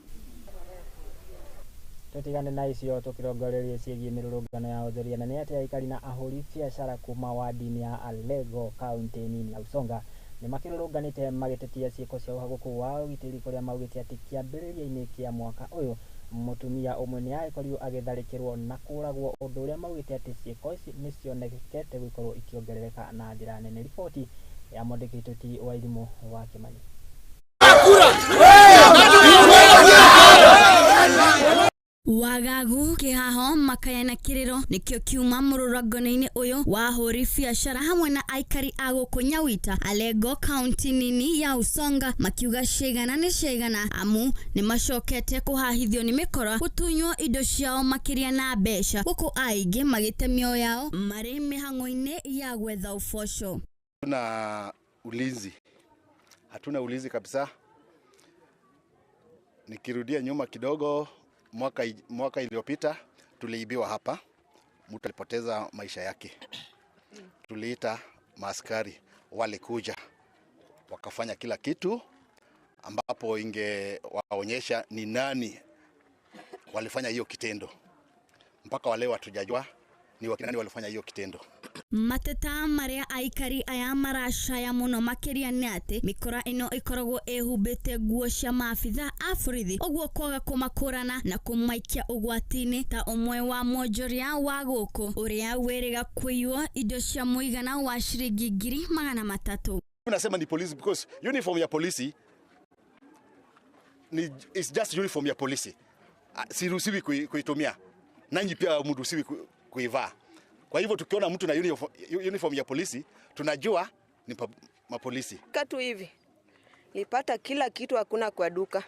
S1: Tutigane na icio tukirongorerie ciĩgiĩ mĩrũrũngano ya onjoria na nĩ atĩ aikari na ahũri biacara kuma wadi-inĩ ya Alego kaunti nini ya Usonga nĩ makĩrũrũnganĩte magĩtetia ciĩko cia ũhagũku wa ũgitĩri kũrĩa maugĩte atĩ kĩambĩrĩria-inĩ kĩa mwaka ũyũ mũtumia ũmwe nĩ agĩkorirwo agĩtharĩkĩrwo na kũragwo, ũndũ ũrĩa maugĩte atĩ ciĩko ici nĩ cionekete gũkorwo ikĩongerereka na njĩra nene. Riboti ya mwandĩki witũ T Wairimũ wa Kĩmani.
S3: Wagagu kihaho makaya na kiriro nikio kiuma mururangano-ini uyu wa ahuri biacara hamwe na aikari a guku Nyawita Alego kaunti nini ya Usonga makiuga cigana ni cigana amu ni macokete kuhahithio ni mikora gutunywo indo ciao makiria na mbeca guku aingi magite mioyo yao mari mihango-ini ya gwetha uboco.
S4: Hatuna ulinzi, hatuna ulinzi kabisa. Nikirudia nyuma kidogo, mwaka iliyopita tuliibiwa hapa, mtu alipoteza maisha yake. Tuliita maaskari, walikuja wakafanya kila kitu, ambapo ingewaonyesha ni nani walifanya hiyo kitendo. Mpaka wale hatujajua ni wakina nani walifanya hiyo kitendo.
S3: Mateta maria aikari aya maracaya muno makiria ni ati mikora ino ikoragwo ihumbite nguo cia maabitha a borithi uguo kwaga kumakurana na kumaikia ugwati-ini ta umwe wa mwonjoria wa guku uria wiriga kuiywo indo cia muigana wa ciringi 300,000.
S4: Tunasema ni polisi because uniform ya polisi ni it's just uniform ya polisi. Siruhusiwi kuitumia. Nanyi pia mruhusiwi kuivaa. Kwa hivyo tukiona mtu na uniform ya polisi tunajua ni mapolisi.
S6: Katu hivi nilipata kila kitu hakuna kwa duka.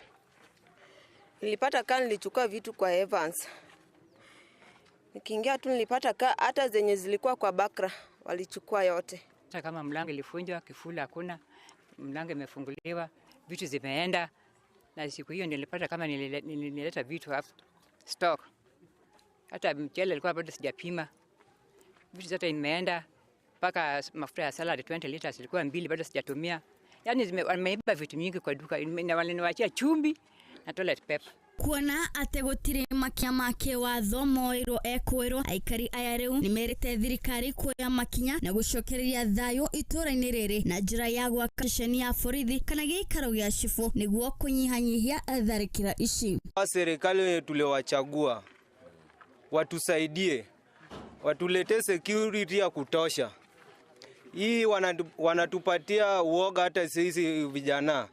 S6: Nilipata kaa nilichukua vitu kwa Evans. Nikiingia tu nilipata kaa hata zenye zilikuwa kwa bakra walichukua yote.
S7: Hata kama mlango ilifunjwa, kifuli hakuna, mlango imefunguliwa, vitu zimeenda. Na siku hiyo nilipata kama nilileta vitu hapo stock. Hata mchele ilikuwa bado sijapima. Vitu zote imeenda mpaka mafuta ya salad 20 liters ilikuwa 2 bado sijatumia. Yaani wameiba vitu nyingi kwa duka na waliniachia chumvi na toilet paper.
S3: Kuona ate gutire makinya ma kĩwatho moirwo ekwĩrwo aikari aya rĩu nĩmerĩte thirikari kuoya makinya na gũcokereria thayũ itũra-inĩ rĩrĩ na njĩra ya gwaka ceceni ya borithi kana gĩikaro gĩa cibũ nĩguo kũnyihanyihia tharĩkĩra ici.
S8: Serikali tuliowachagua watusaidie, watuletee security ya kutosha. Hii wanatupatia uoga hata sisi vijana.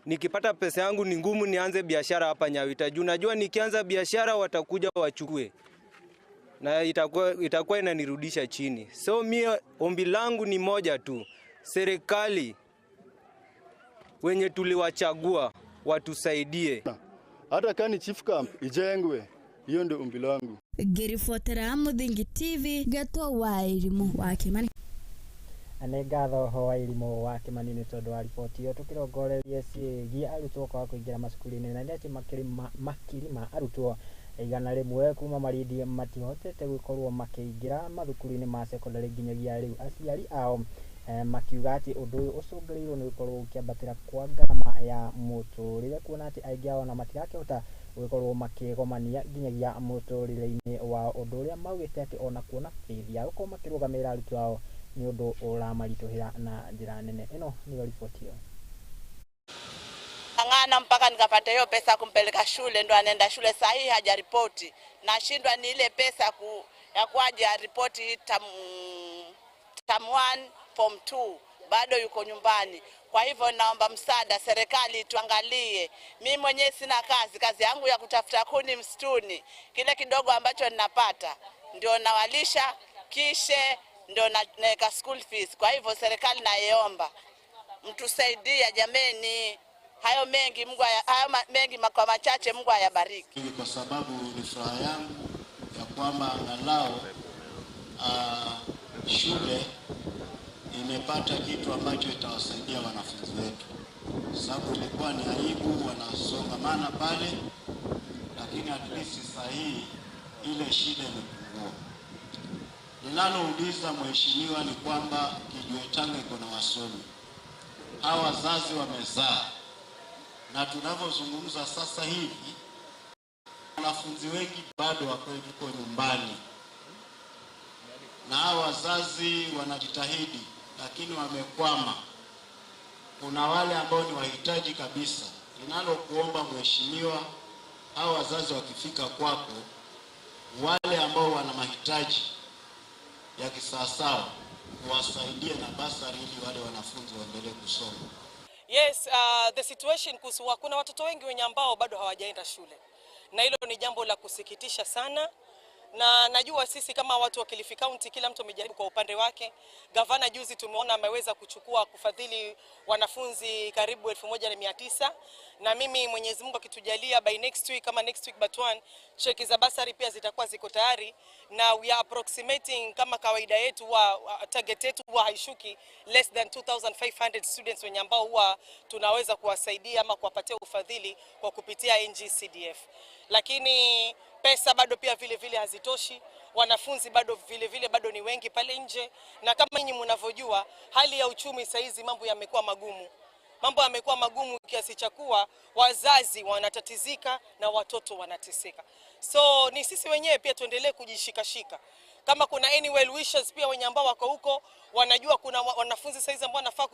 S8: Nikipata pesa yangu ni ngumu nianze biashara hapa Nyawita. Juu najua nikianza biashara watakuja wachukue. Na itakuwa inanirudisha chini. So mimi ombi langu ni moja tu. Serikali wenye tuliwachagua watusaidie.
S25: Hata kani chief camp ijengwe. Hiyo ndio ombi langu.
S3: Ngĩribotera Mũthingi TV ngetwo Wairimũ wa Kĩmani.
S1: Nĩ ngatho Wairimũ wa Kĩmani nĩ tondũ wa riboti ĩyo. Tũkĩrongorerie ciĩgiĩ arutwo kwaga kũingĩra macukuru-inĩ na nĩ atĩ makiri ma arutwo 100 kuma Malindi matihotete gũkorwo makĩingĩra mathukuru-inĩ ma sekondarĩ nginyagia rĩu, aciari ao makiuga atĩ ũndũ ũyũ ũcũngĩrĩirwo nĩ gũkorwo gũkĩambatĩra kwa ngarama ya mũtũrĩre, kuona atĩ aingĩ ao ona matirakĩhota gũgĩkorwo makĩgomania nginyagia mũtũrĩre-inĩ wao, ũndũ ũrĩa maugĩte atĩ ona kuona bithi ya gũkorwo makĩrũgamĩrĩra arutwo ao nĩ ũndũ ũramaritũhĩra na njĩra nene. Ĩno nĩyo riboti ĩyo.
S26: Ng'ang'ana mpaka nikapata hiyo pesa kumpeleka shule, ndo anaenda shule saa hii hajaripoti. Nashindwa ni ile pesa ya kuaje aripoti term 1 form 2 bado yuko nyumbani. Kwa hivyo naomba msaada serikali tuangalie. Mimi mwenyewe sina kazi, kazi yangu ya kutafuta kuni msituni. Kile kidogo ambacho ninapata ndio nawalisha kishe ndio naweka school fees. Kwa hivyo serikali naiomba mtusaidia jameni. Hayo mengi Mungu hayo mengi kwa machache Mungu ayabariki.
S9: Kwa sababu ni furaha yangu ya kwamba angalau shule imepata kitu ambacho itawasaidia wanafunzi wetu, sababu ilikuwa ni aibu wanasongamana pale, lakini at least sasa hii ile shida imepungua. Ninalouliza mheshimiwa ni kwamba Kijiwetanga iko na wasomi, hawa wazazi wamezaa, na tunavyozungumza sasa hivi wanafunzi wengi bado wako nyumbani, na hawa wazazi wanajitahidi lakini wamekwama. Kuna wale ambao ni wahitaji kabisa. Ninalokuomba mheshimiwa, hawa wazazi wakifika kwako, wale ambao wana mahitaji ya kisawasawa wasaidie na basari ili wale wanafunzi waendelee kusoma.
S10: Yes, the situation kuhusu kuna watoto wengi wenye ambao bado hawajaenda shule, na hilo ni jambo la kusikitisha sana. Na najua sisi kama watu wa Kilifi County kila mtu amejaribu kwa upande wake. Gavana juzi tumeona ameweza kuchukua kufadhili wanafunzi karibu 1900, na mimi Mwenyezi Mungu akitujalia by next week, kama next week but one, cheki za basari pia zitakuwa ziko tayari, na we are approximating kama kawaida yetu wa target yetu huwa haishuki less than 2500 students wenye ambao huwa tunaweza kuwasaidia ama kuwapatia ufadhili kwa kupitia NGCDF. Lakini pesa bado pia vile vile hazitoshi, wanafunzi bado vile vile bado ni wengi pale nje, na kama nyinyi mnavyojua hali ya uchumi saizi mambo yamekuwa magumu. Mambo yamekuwa magumu kiasi cha kuwa wazazi wanatatizika na watoto wanateseka. So ni sisi wenyewe pia tuendelee kujishikashika. Kama kuna any well wishers pia wenye ambao wako huko wanajua kuna wanafunzi saizi ambao wanafaa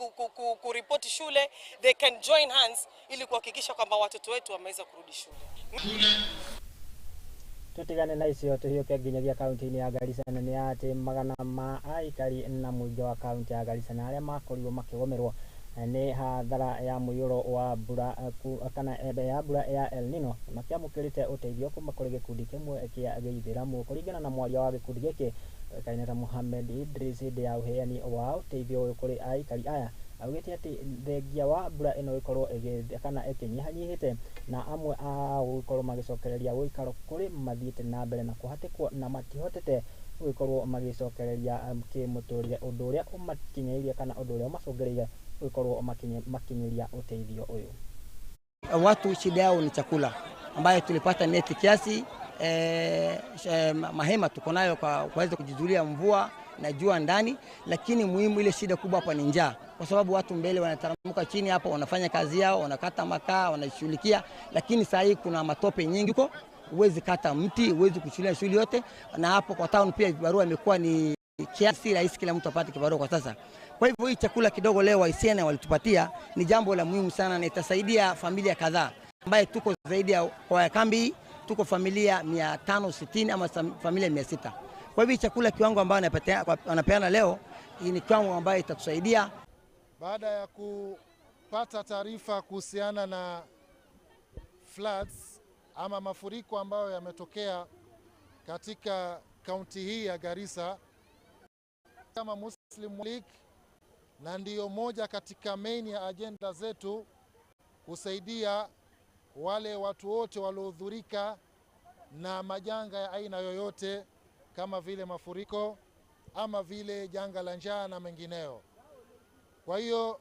S10: kuripoti shule, they can join hands ili kuhakikisha kwamba watoto wetu wameweza kurudi shule.
S1: Tutigane na icio tuhiuke nginyagia kaunti-inĩ ya Garissa, na nĩ atĩ magana ma aikari na mũingĩ wa kaunti ya Garissa na arĩa makorirwo makĩgũmĩrwo nĩ hathara ya mũiyũro wa mbura kana ya mbura ya El Nino makĩamũkĩrĩte ũteithio kuma kũrĩ gĩkundi kĩmwe kĩa gĩithĩramu. Kũringana na mwaria wa gĩkundi gĩkĩ ũĩkaine ta Mohamed Idris, hĩndĩ ya ũheani wa ũteithio ũyũ kũrĩ aikari aya, augĩte atĩ thengia wa mbura ĩno ĩkorwo kana ĩkĩnyihanyihĩte, na amwe ao gũkorwo magĩcokereria ũikaro kũrĩ mathiĩte na mbere na kũhatĩkwo na matihotete gũgĩkorwo magĩcokereria kĩmũtũrĩre, ũndũ ũrĩa ũmakinyĩirie kana ũndũ ũrĩa ũmacũngĩrĩire gũgĩkorwo makinyĩria ũteithio ũyũ.
S11: Watu shida yao ni chakula, ambayo tulipata neti kiasi, mahema tuko nayo kwa kuweza kujizulia mvua na jua ndani, lakini muhimu ile shida kubwa hapa ni njaa, kwa sababu watu mbele wanataramuka chini hapa, wanafanya kazi yao, wanakata makaa, wanashughulikia, lakini saa hii kuna matope nyingi huko, huwezi kata mti, huwezi kuchulia shughuli yote. Na hapo kwa town pia vibarua imekuwa ni kiasi rahisi kila mtu apate kibarua kwa sasa. Kwa hivyo hii chakula kidogo leo waisiana walitupatia ni jambo la muhimu sana, na itasaidia familia kadhaa ambaye tuko zaidi ya kwa kambi tuko familia 560 ama familia 600. Kwa hivyo chakula kiwango ambayo wanapeana leo ni kiwango ambayo itatusaidia.
S12: Baada ya kupata taarifa kuhusiana na floods ama mafuriko ambayo yametokea katika kaunti hii ya Garissa, kama Muslim League, na ndiyo moja katika main ya agenda zetu kusaidia wale watu wote waliohudhurika na majanga ya aina yoyote kama vile mafuriko ama vile janga la njaa na mengineo. Kwa hiyo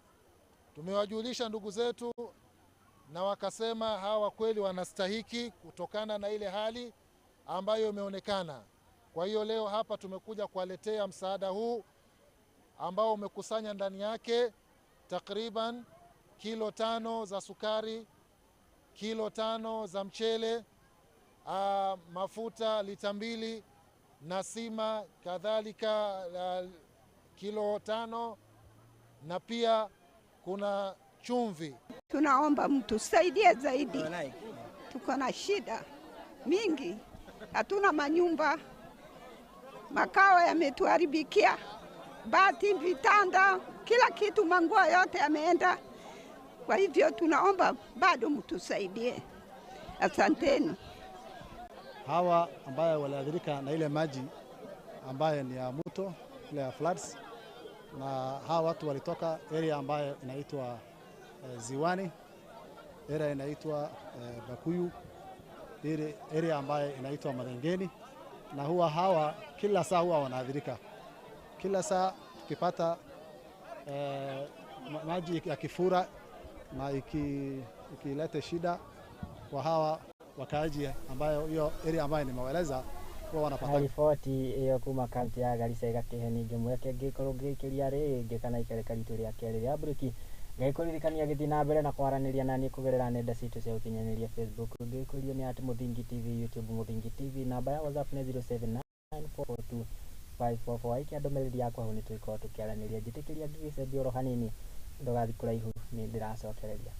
S12: tumewajulisha ndugu zetu na wakasema hawa kweli wanastahiki kutokana na ile hali ambayo imeonekana. Kwa hiyo leo hapa tumekuja kuwaletea msaada huu ambao umekusanya ndani yake takriban kilo 5 za sukari, kilo 5 za mchele, mafuta lita 2 na sima kadhalika kilo 5, na pia kuna chumvi.
S13: Tunaomba mtusaidie zaidi, tuko na shida mingi, hatuna manyumba, makao yametuharibikia, bati, vitanda, kila kitu, manguo yote yameenda. Kwa hivyo tunaomba bado mtusaidie. Asanteni.
S15: Hawa ambaye waliathirika na ile maji ambaye ni ya mto
S2: ya floods, na hawa watu walitoka area ambayo inaitwa Ziwani, area inaitwa Bakuyu, area ambayo inaitwa Madengeni, na huwa hawa kila saa huwa wanaathirika. Kila saa tukipata maji ya kifura na ikilete shida kwa hawa wakaaji ambayo hiyo area ambayo nimewaeleza huwa wanapata.
S1: Riboti ĩyo kuma kaunti ya Garissa ĩgakĩhe ningĩ mweke ngĩkorwo ngĩikĩria rĩngĩ kana ikereka ritũ rĩa kerĩ rĩa mburĩki ngĩkũririkania gĩthiĩ na mbere na kwaranĩria naniĩ kũgerera nenda citũ cia ũkinyanĩria Facebook ngĩkũrio nĩ at Mũthingi TV, YouTube Mũthingi TV, namba ya WhatsApp nĩ 07944254 aikia ndũmĩrĩri yakwa hau nĩtũgĩkorwo tũkĩaranĩria. Njĩtĩkĩria ngĩgĩcenjia oro hanini ndũgathiĩ kũraihu nĩ ndĩracokereria.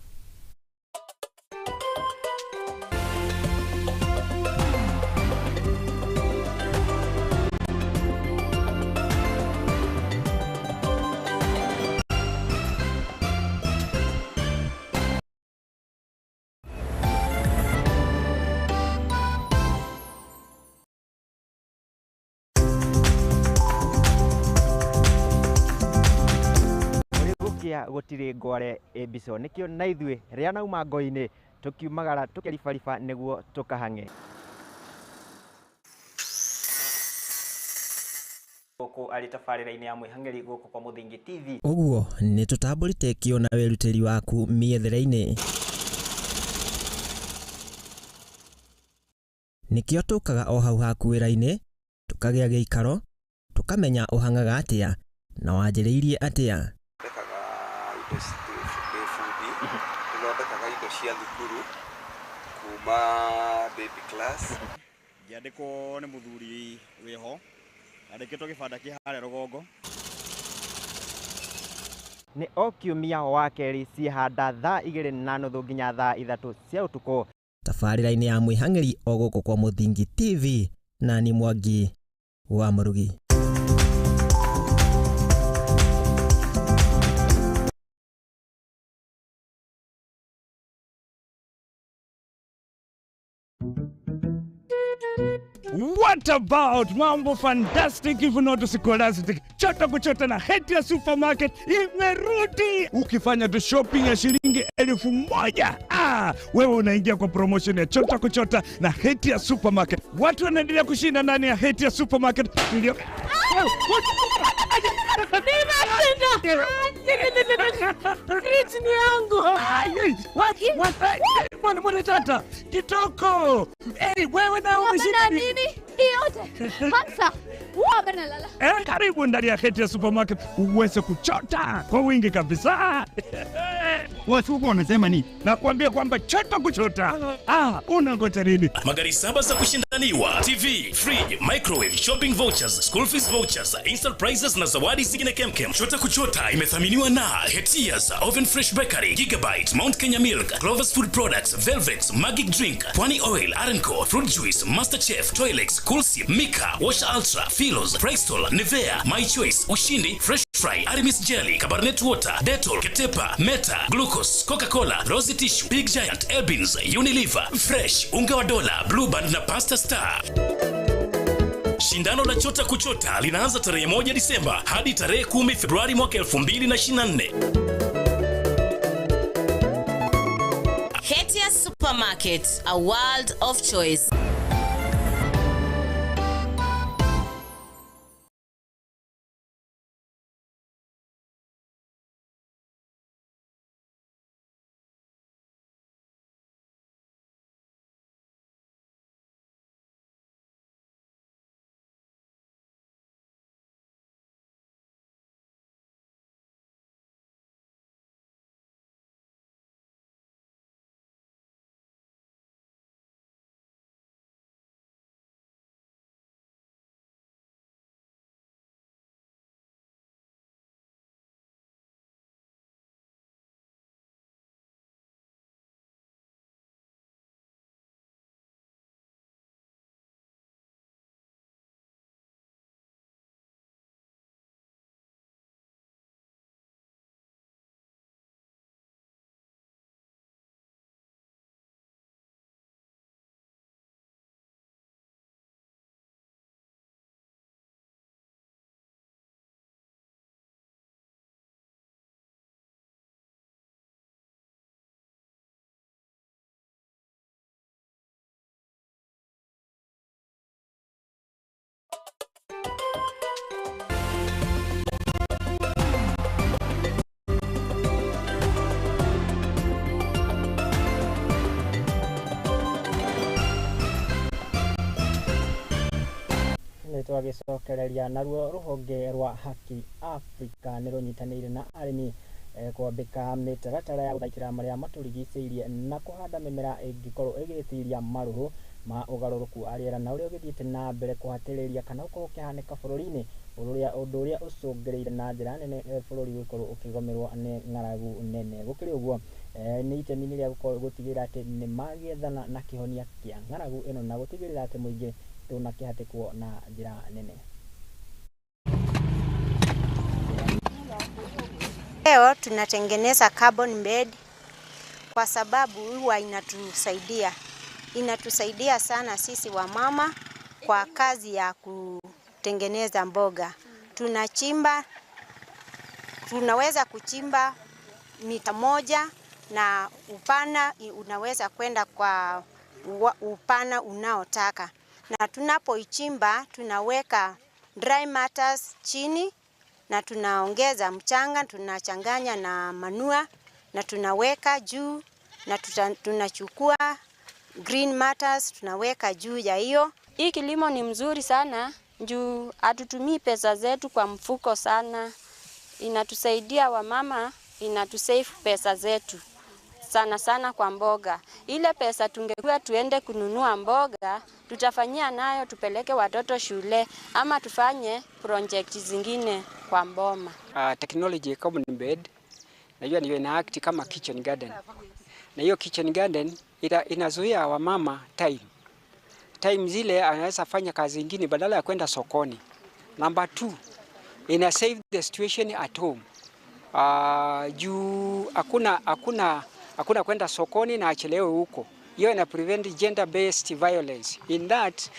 S1: Gutiri ngware mbico nikio na ithuĩ rĩa nauma ngo-inĩ tukiumagara tukĩribariba nĩguo tũkahang'e gũkũ arĩ tabarĩra-inĩ ya mwĩhang'ĩri gũkũ kwa Mũthingi TV.
S14: Ũguo nĩ tũtambũrĩte kĩo na wĩrutĩri waku mĩethere-inĩ, nĩkĩo tũkaga o hau haku wĩra-inĩ tũkagĩa gĩikaro tũkamenya ũhang'aga atĩa na wanjĩrĩirie atĩa.
S15: Indo bundi tũthondekaga indo cia thukuru kuma baby class.
S16: Ngĩandĩkwo nĩ mũthuri wĩho andĩkĩtwo gĩbanda kĩ harĩa rũgongo.
S1: Nĩ o kiumia wa kerĩ ciĩhanda thaa 2:30 nginya thaa 3 cia ũtukũ
S14: tabarĩra-inĩ ya mwĩhang'ĩri o gũkũ kwa Mũthingi TV na ni Mwangi wa Mũrugi.
S17: What about mambo fantastic if not scholastic? Chota kuchota na Hetia Supermarket imerudi. Ukifanya tu shopping ya shilingi 1000, wewe unaingia kwa promotion ya Chota kuchota na Hetia Supermarket. Watu wanaendelea kushinda ndani ya Hetia Supermarket. Ndio.
S18: Fridge ni yangu.
S17: Mwana tata kitoko. Wewe na umeshinda
S18: nini? Hii yote. Hamsa. Lala.
S17: Karibu ndani ya Hetia Supermarket uweze kuchota kwa wingi kabisa. Watu wanasema nini? Nakwambia kwamba chota kuchota. Unangoja nini?
S27: Magari 7 za kushindaniwa, TV, fridge, microwave, shopping vouchers, school fees vouchers, instant prizes na zawadi zingine kemkem. Chota kuchota imethaminiwa na Hetia's Oven Fresh Bakery, Gigabyte, Mount Kenya Milk, Clover's Food Products, Velvex, Magic Drink, Pwani Oil, Arenco, Fruit Juice, Master Chef, Toilex, Coolsi, Mika, Wash Ultra, Philos, Bristol, Nivea, My Choice, Ushindi, Fresh Fry, Aramis Jelly, Cabernet Water, Dettol, Ketepa, Meta, Glucose, Coca-Cola, Rosy Tissue, Big Giant, Elbins, Unilever, Fresh, Unga wa Dola, Blue Band na Pasta Star. Shindano la Chota Kuchota linaanza tarehe 1 Disemba hadi tarehe 10 Februari mwaka 2024.
S28: Hetia Supermarket, a world of choice.
S1: Twagĩcokereria naruo rũhonge rwa Haki Africa nĩ rũnyitanĩire na arĩmi kwambĩka mĩtaratara ya gũthaitĩra marĩa matũrigicĩirie na kũhanda mĩmera ĩngĩkorwo ĩgĩtiria marũrũ ma ũgarũrũku wa rĩera na ũrĩa ũgĩthiĩte na mbere kũhatĩrĩria kana ũkorwo ũkĩhanĩka bũrũri-inĩ ũndũ ũrĩa ũcũngĩrĩire na njĩra nene bũrũri gũkorwo ũkĩgũmĩrwo nĩ ng'aragu nene. Gũkĩrĩ ũguo nĩ itemi rĩa gũkorwo gũtigĩrĩra atĩ nĩ magĩethana na kĩhonia kĩa ng'aragu ĩno na gũtigĩrĩra atĩ mũingĩ ndũnakĩhatĩkwo na njĩra nene.
S4: Leo tunatengeneza carbon bed kwa sababu huwa inatusaidia sana sisi wamama kwa kazi ya kutengeneza mboga. Tunachimba, tunaweza kuchimba mita 1 na upana unaweza kwenda kwa upana unaotaka. Na tunapoichimba tunaweka dry matters chini na tunaongeza mchanga, tunachanganya na manua na tunaweka juu, na tunachukua green matters tunaweka juu ya hiyo.
S5: Hii kilimo ni mzuri sana juu hatutumii pesa zetu kwa mfuko sana. Inatusaidia wamama, inatusave pesa zetu sana sana kwa mboga. Ile pesa tungekuwa tuende kununua mboga, tutafanyia nayo tupeleke watoto shule ama tufanye project zingine kwa mboma.
S19: Technology carbon bed najua niyo ina act kama kitchen garden. Na hiyo kitchen garden inazuia wamama time zile anaweza fanya kazi nyingine badala ya kwenda sokoni. Number 2, ina save the situation at home. Juu hakuna kwenda sokoni na achelewe huko. Hiyo ina prevent gender based violence. In that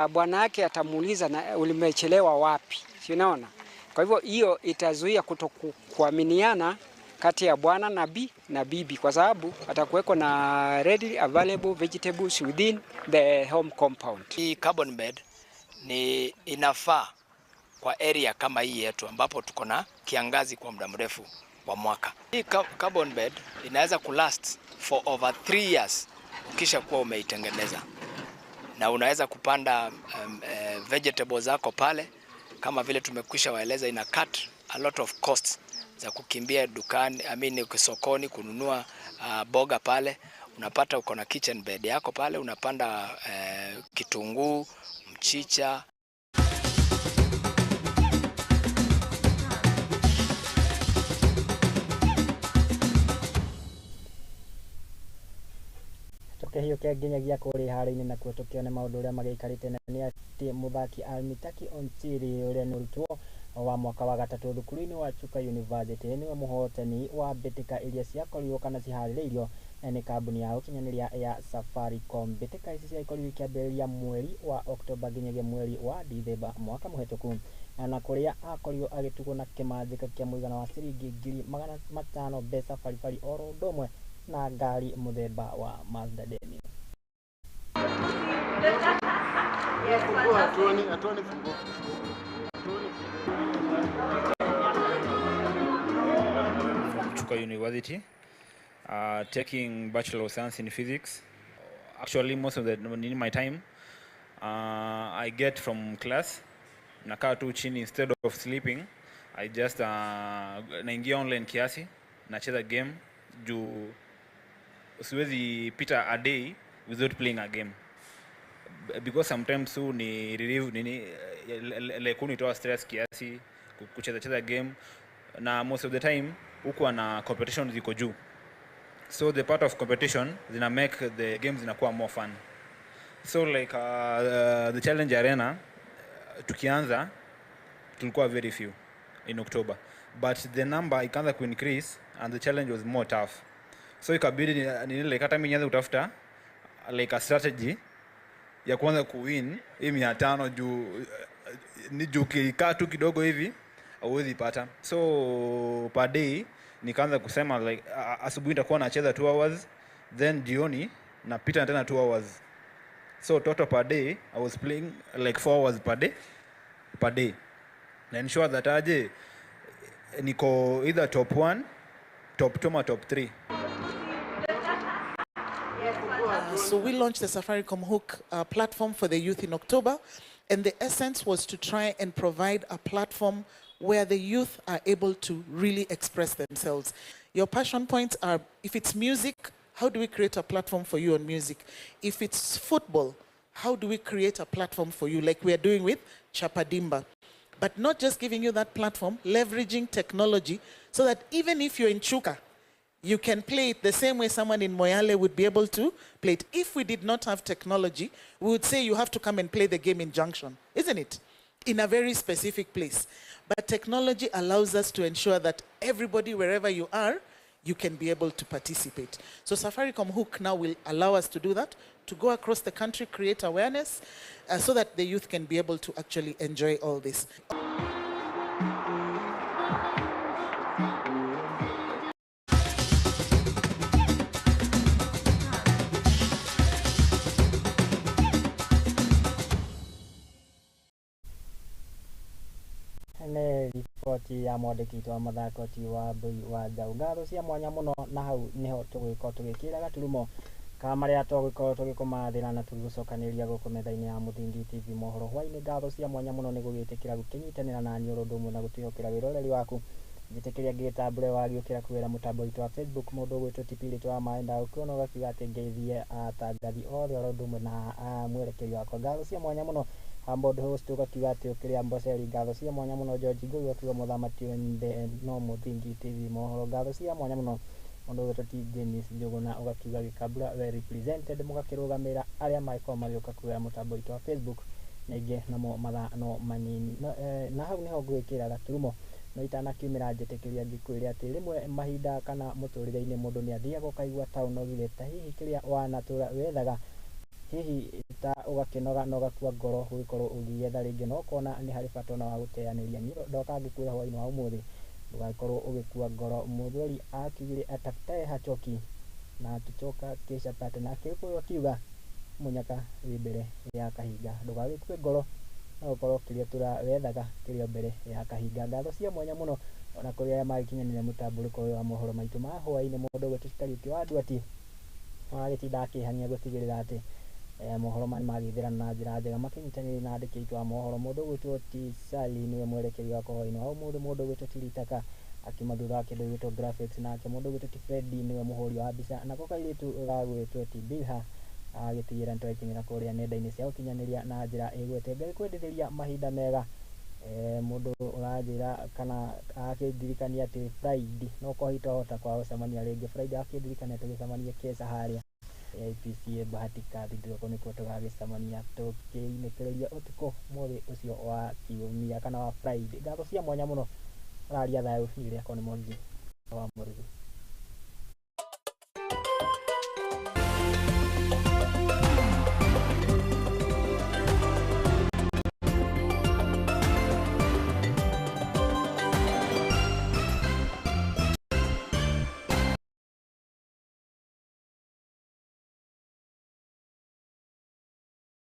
S19: bwana yake atamuuliza na ulimechelewa wapi. Si unaona? Kwa hivyo hiyo itazuia kutokuaminiana kati ya bwana na bibi kwa sababu atakuweko na readily available vegetables within the home compound.
S20: Hii carbon bed ni inafaa kwa area kama hii yetu ambapo tuko na kiangazi kwa muda mrefu wa mwaka. Hii carbon bed inaweza kulast for over 3 years ukisha kuwa umeitengeneza. Na unaweza kupanda vegetables zako pale kama vile tumekwisha waeleza, ina cut a lot of costs za kukimbia dukani, sokoni kununua boga pale. Unapata uko na kitchen bed yako pale, unapanda kitunguu, mchicha.
S1: Tũkĩhiũkia nginyagia kũrĩa haro-inĩ nakuo tũkĩone maũndũ ũrĩa magĩikarĩte na nĩ atĩ mũthaki Almitaki Onchiri ũrĩa nĩ mũrutwo wa mwaka wa gatatũ thukuru-inĩ wa Chuka University nĩwe mũhotani wa mbĩtĩka iria ciakorirwo kana ciharĩrĩirio nĩ kambuni ya ũkinyanĩria ya Safaricom. Mbĩtĩka ici ciakorirwo ikĩambĩrĩria mweri wa Oktoba nginyagia mweri wa Dithemba mwaka mũhetũku na kũrĩa akorirwo agĩtugwo na kĩmanjĩka kĩa mũigana wa ciringi 500,000 mbeca baribari oro ũndũ ũmwe na ngari mũthemba wa Mazda Demio.
S21: From Chuka University, taking Bachelor of Science in Physics. Actually, most of the in my time, I get from class. Nakaa tu chini instead of sleeping. I just naingia online kiasi, nacheza game juu siwezi pita a day without playing a game. Because sometimes su ni relieve nini like unitoa stress kiasi kucheza cheza game, na most of the time huko na competition ziko juu, so the part of competition zina make the games zinakuwa more fun. So like the challenge arena tukianza tulikuwa very few in October, but the number ikaanza ku increase and the challenge was more tough, so ikabidi nini like hata mimi nianze kutafuta like a strategy ya kuanza kuwin hii 500 juu ni juu kikaa tu kidogo hivi hauwezi pata. So per day nikaanza kusema like asubuhi nitakuwa nacheza 2 hours, then jioni napita tena 2 hours. So total per day I was playing like 4 hours per day. Per day na ensure that aje niko either top 1, top 2 ama top 3.
S3: So we launched the Safaricom Hook platform for the youth in October, and the essence was to try and provide a platform where the youth are able to really express themselves. Your passion points are, if it's music, how do we create a platform for you on music? If it's football, how do we create a platform for you, like we are doing with Chapadimba? But not just giving you that platform, leveraging technology so that even if you're in Chuka, you can play it the same way someone in Moyale would be able to play it. If we did not have technology, we would say you have to come and play the game in Junction, isn't it? In a very specific place. But technology allows us to ensure that everybody, wherever you are, you can be able to participate. So Safaricom Hook now will allow us to do that, to go across the country, create awareness, so that the youth can be able to actually enjoy all this.
S1: Nĩ riboti ya mwandĩki witũ wa mathako ti wa Mbui wa Njaũ. Ngatho cia mwanya mũno, na hau nĩho tũgũgĩkorwo tũgĩkĩra gaturumo ka marĩa tũgũgĩkorwo tũgĩkũmathĩra na tũgĩgũcokanĩrĩria gũkũ metha-inĩ ya Mũthingi TV mohoro hwainĩ. Ngatho cia mwanya mũno nĩ gũgĩtĩkĩra gũkĩnyitanĩra na niĩ ũndũ ũmwe na gũtwĩhokera wĩroreri waku. Njĩtĩkĩria ngĩgĩtambũre wagĩũkĩra kũgerera mũtambo witũ wa Facebook, mũndũ ũgwĩtwo TP rĩtwa wa maĩ ndagũkĩona ũgakiuga atĩ ngeithie atangathi othe oro ũndũ ũmwe na mwerekeri wakwa. Ngatho cia mwanya mũno Humble host ũgakiuga atĩ ũkĩrĩa Amboseli. Ngatho cia mwanya mũno George Ngũi ũgakiuga mũthamaki wende no Mũthingi TV mohoro. Ngatho cia mwanya mũno mũndũ ũgwĩtwo T James Njũgũna ũgakiuga Gĩkabura well represented, mũgakĩrũgamĩra arĩa magĩkorwo magĩũka kũgerera mũtambo witũ wa Facebook na ingĩ namo mathaa no manini no, na hau nĩho ngwĩkĩra gaturumo. No itanakiumĩra njĩtĩkĩria ngĩkwĩre atĩ rĩmwe mahinda kana mũtũrĩre-inĩ mũndũ nĩ athiaga ũkaigua ta ũnogire, ta hihi kĩrĩa wanatũra wethaga, hihi ta ũgakĩnoga na ũgakua ngoro gũgĩkorwo ũgĩetha rĩngĩ, no ũkona nĩ harĩ bata ona wa gũteanĩria. Niĩ ndoka ngĩkwĩra hwainĩ wa ũmũthĩ ndũgagĩkorwo ũgĩkua ngoro. Mũthweri akiugire atafutae hachoki na akichoka kesha pate, na akĩgĩkũyũ akiuga mũnyaka wĩ mbere ya kahinga. Ndũgagĩkue ngoro, no ũkorwo kĩrĩa tũra wethaga kĩrĩ o mbere ya kahinga. Ngatho cia mwanya mũno ona kũrĩ arĩa magĩkinyanĩria mũtambũrĩko ũyũ wa mohoro maitũ ma hwainĩ. Mũndũ ũgwĩtwo Kariũki wa Nduati agĩtinda akĩhang'ia gũtigĩrĩra atĩ mohoro maya nĩmagĩthĩrana na njĩra njega, makĩnyitanĩire na andĩki aitũ a mohoro. Mũndũ ũgwĩtwo T Sali nĩwe mwerekeri wakwa hwainĩ wa ũmũthĩ. Mũndũ ũgwĩtwo T Ritaka akiuma thutha wa kĩndũ gĩgwĩtwo graphics, nake mũndũ ũgwĩtwo T Freddy nĩwe mũhũri wa mbica, nako kairĩtu gagwĩtwo T Bilha agĩtigĩra nĩtwagĩkinyĩra kũrĩa nenda-inĩ cia ũkinyanĩria na njĩra ĩgwete. Ngai kwendithĩria mahinda mega. Mũndũ ũranjĩra kana akĩndirikania atĩ Friday no korwo hihi twahota kwaga gũcemania rĩngĩ Friday, akĩndirikania tũgĩcemanie Kesa harĩa APCA Bahati Cathedral, kũu nĩkuo tũgagĩcemania tũkĩinĩkĩrĩria ũtukũ mũthĩ ũcio wa kiumia kana wa Friday. Ngatho cia mwanya mũno, ũraria thayũ, niĩ rĩakwa nĩ Mwangi wa Mũrĩithi.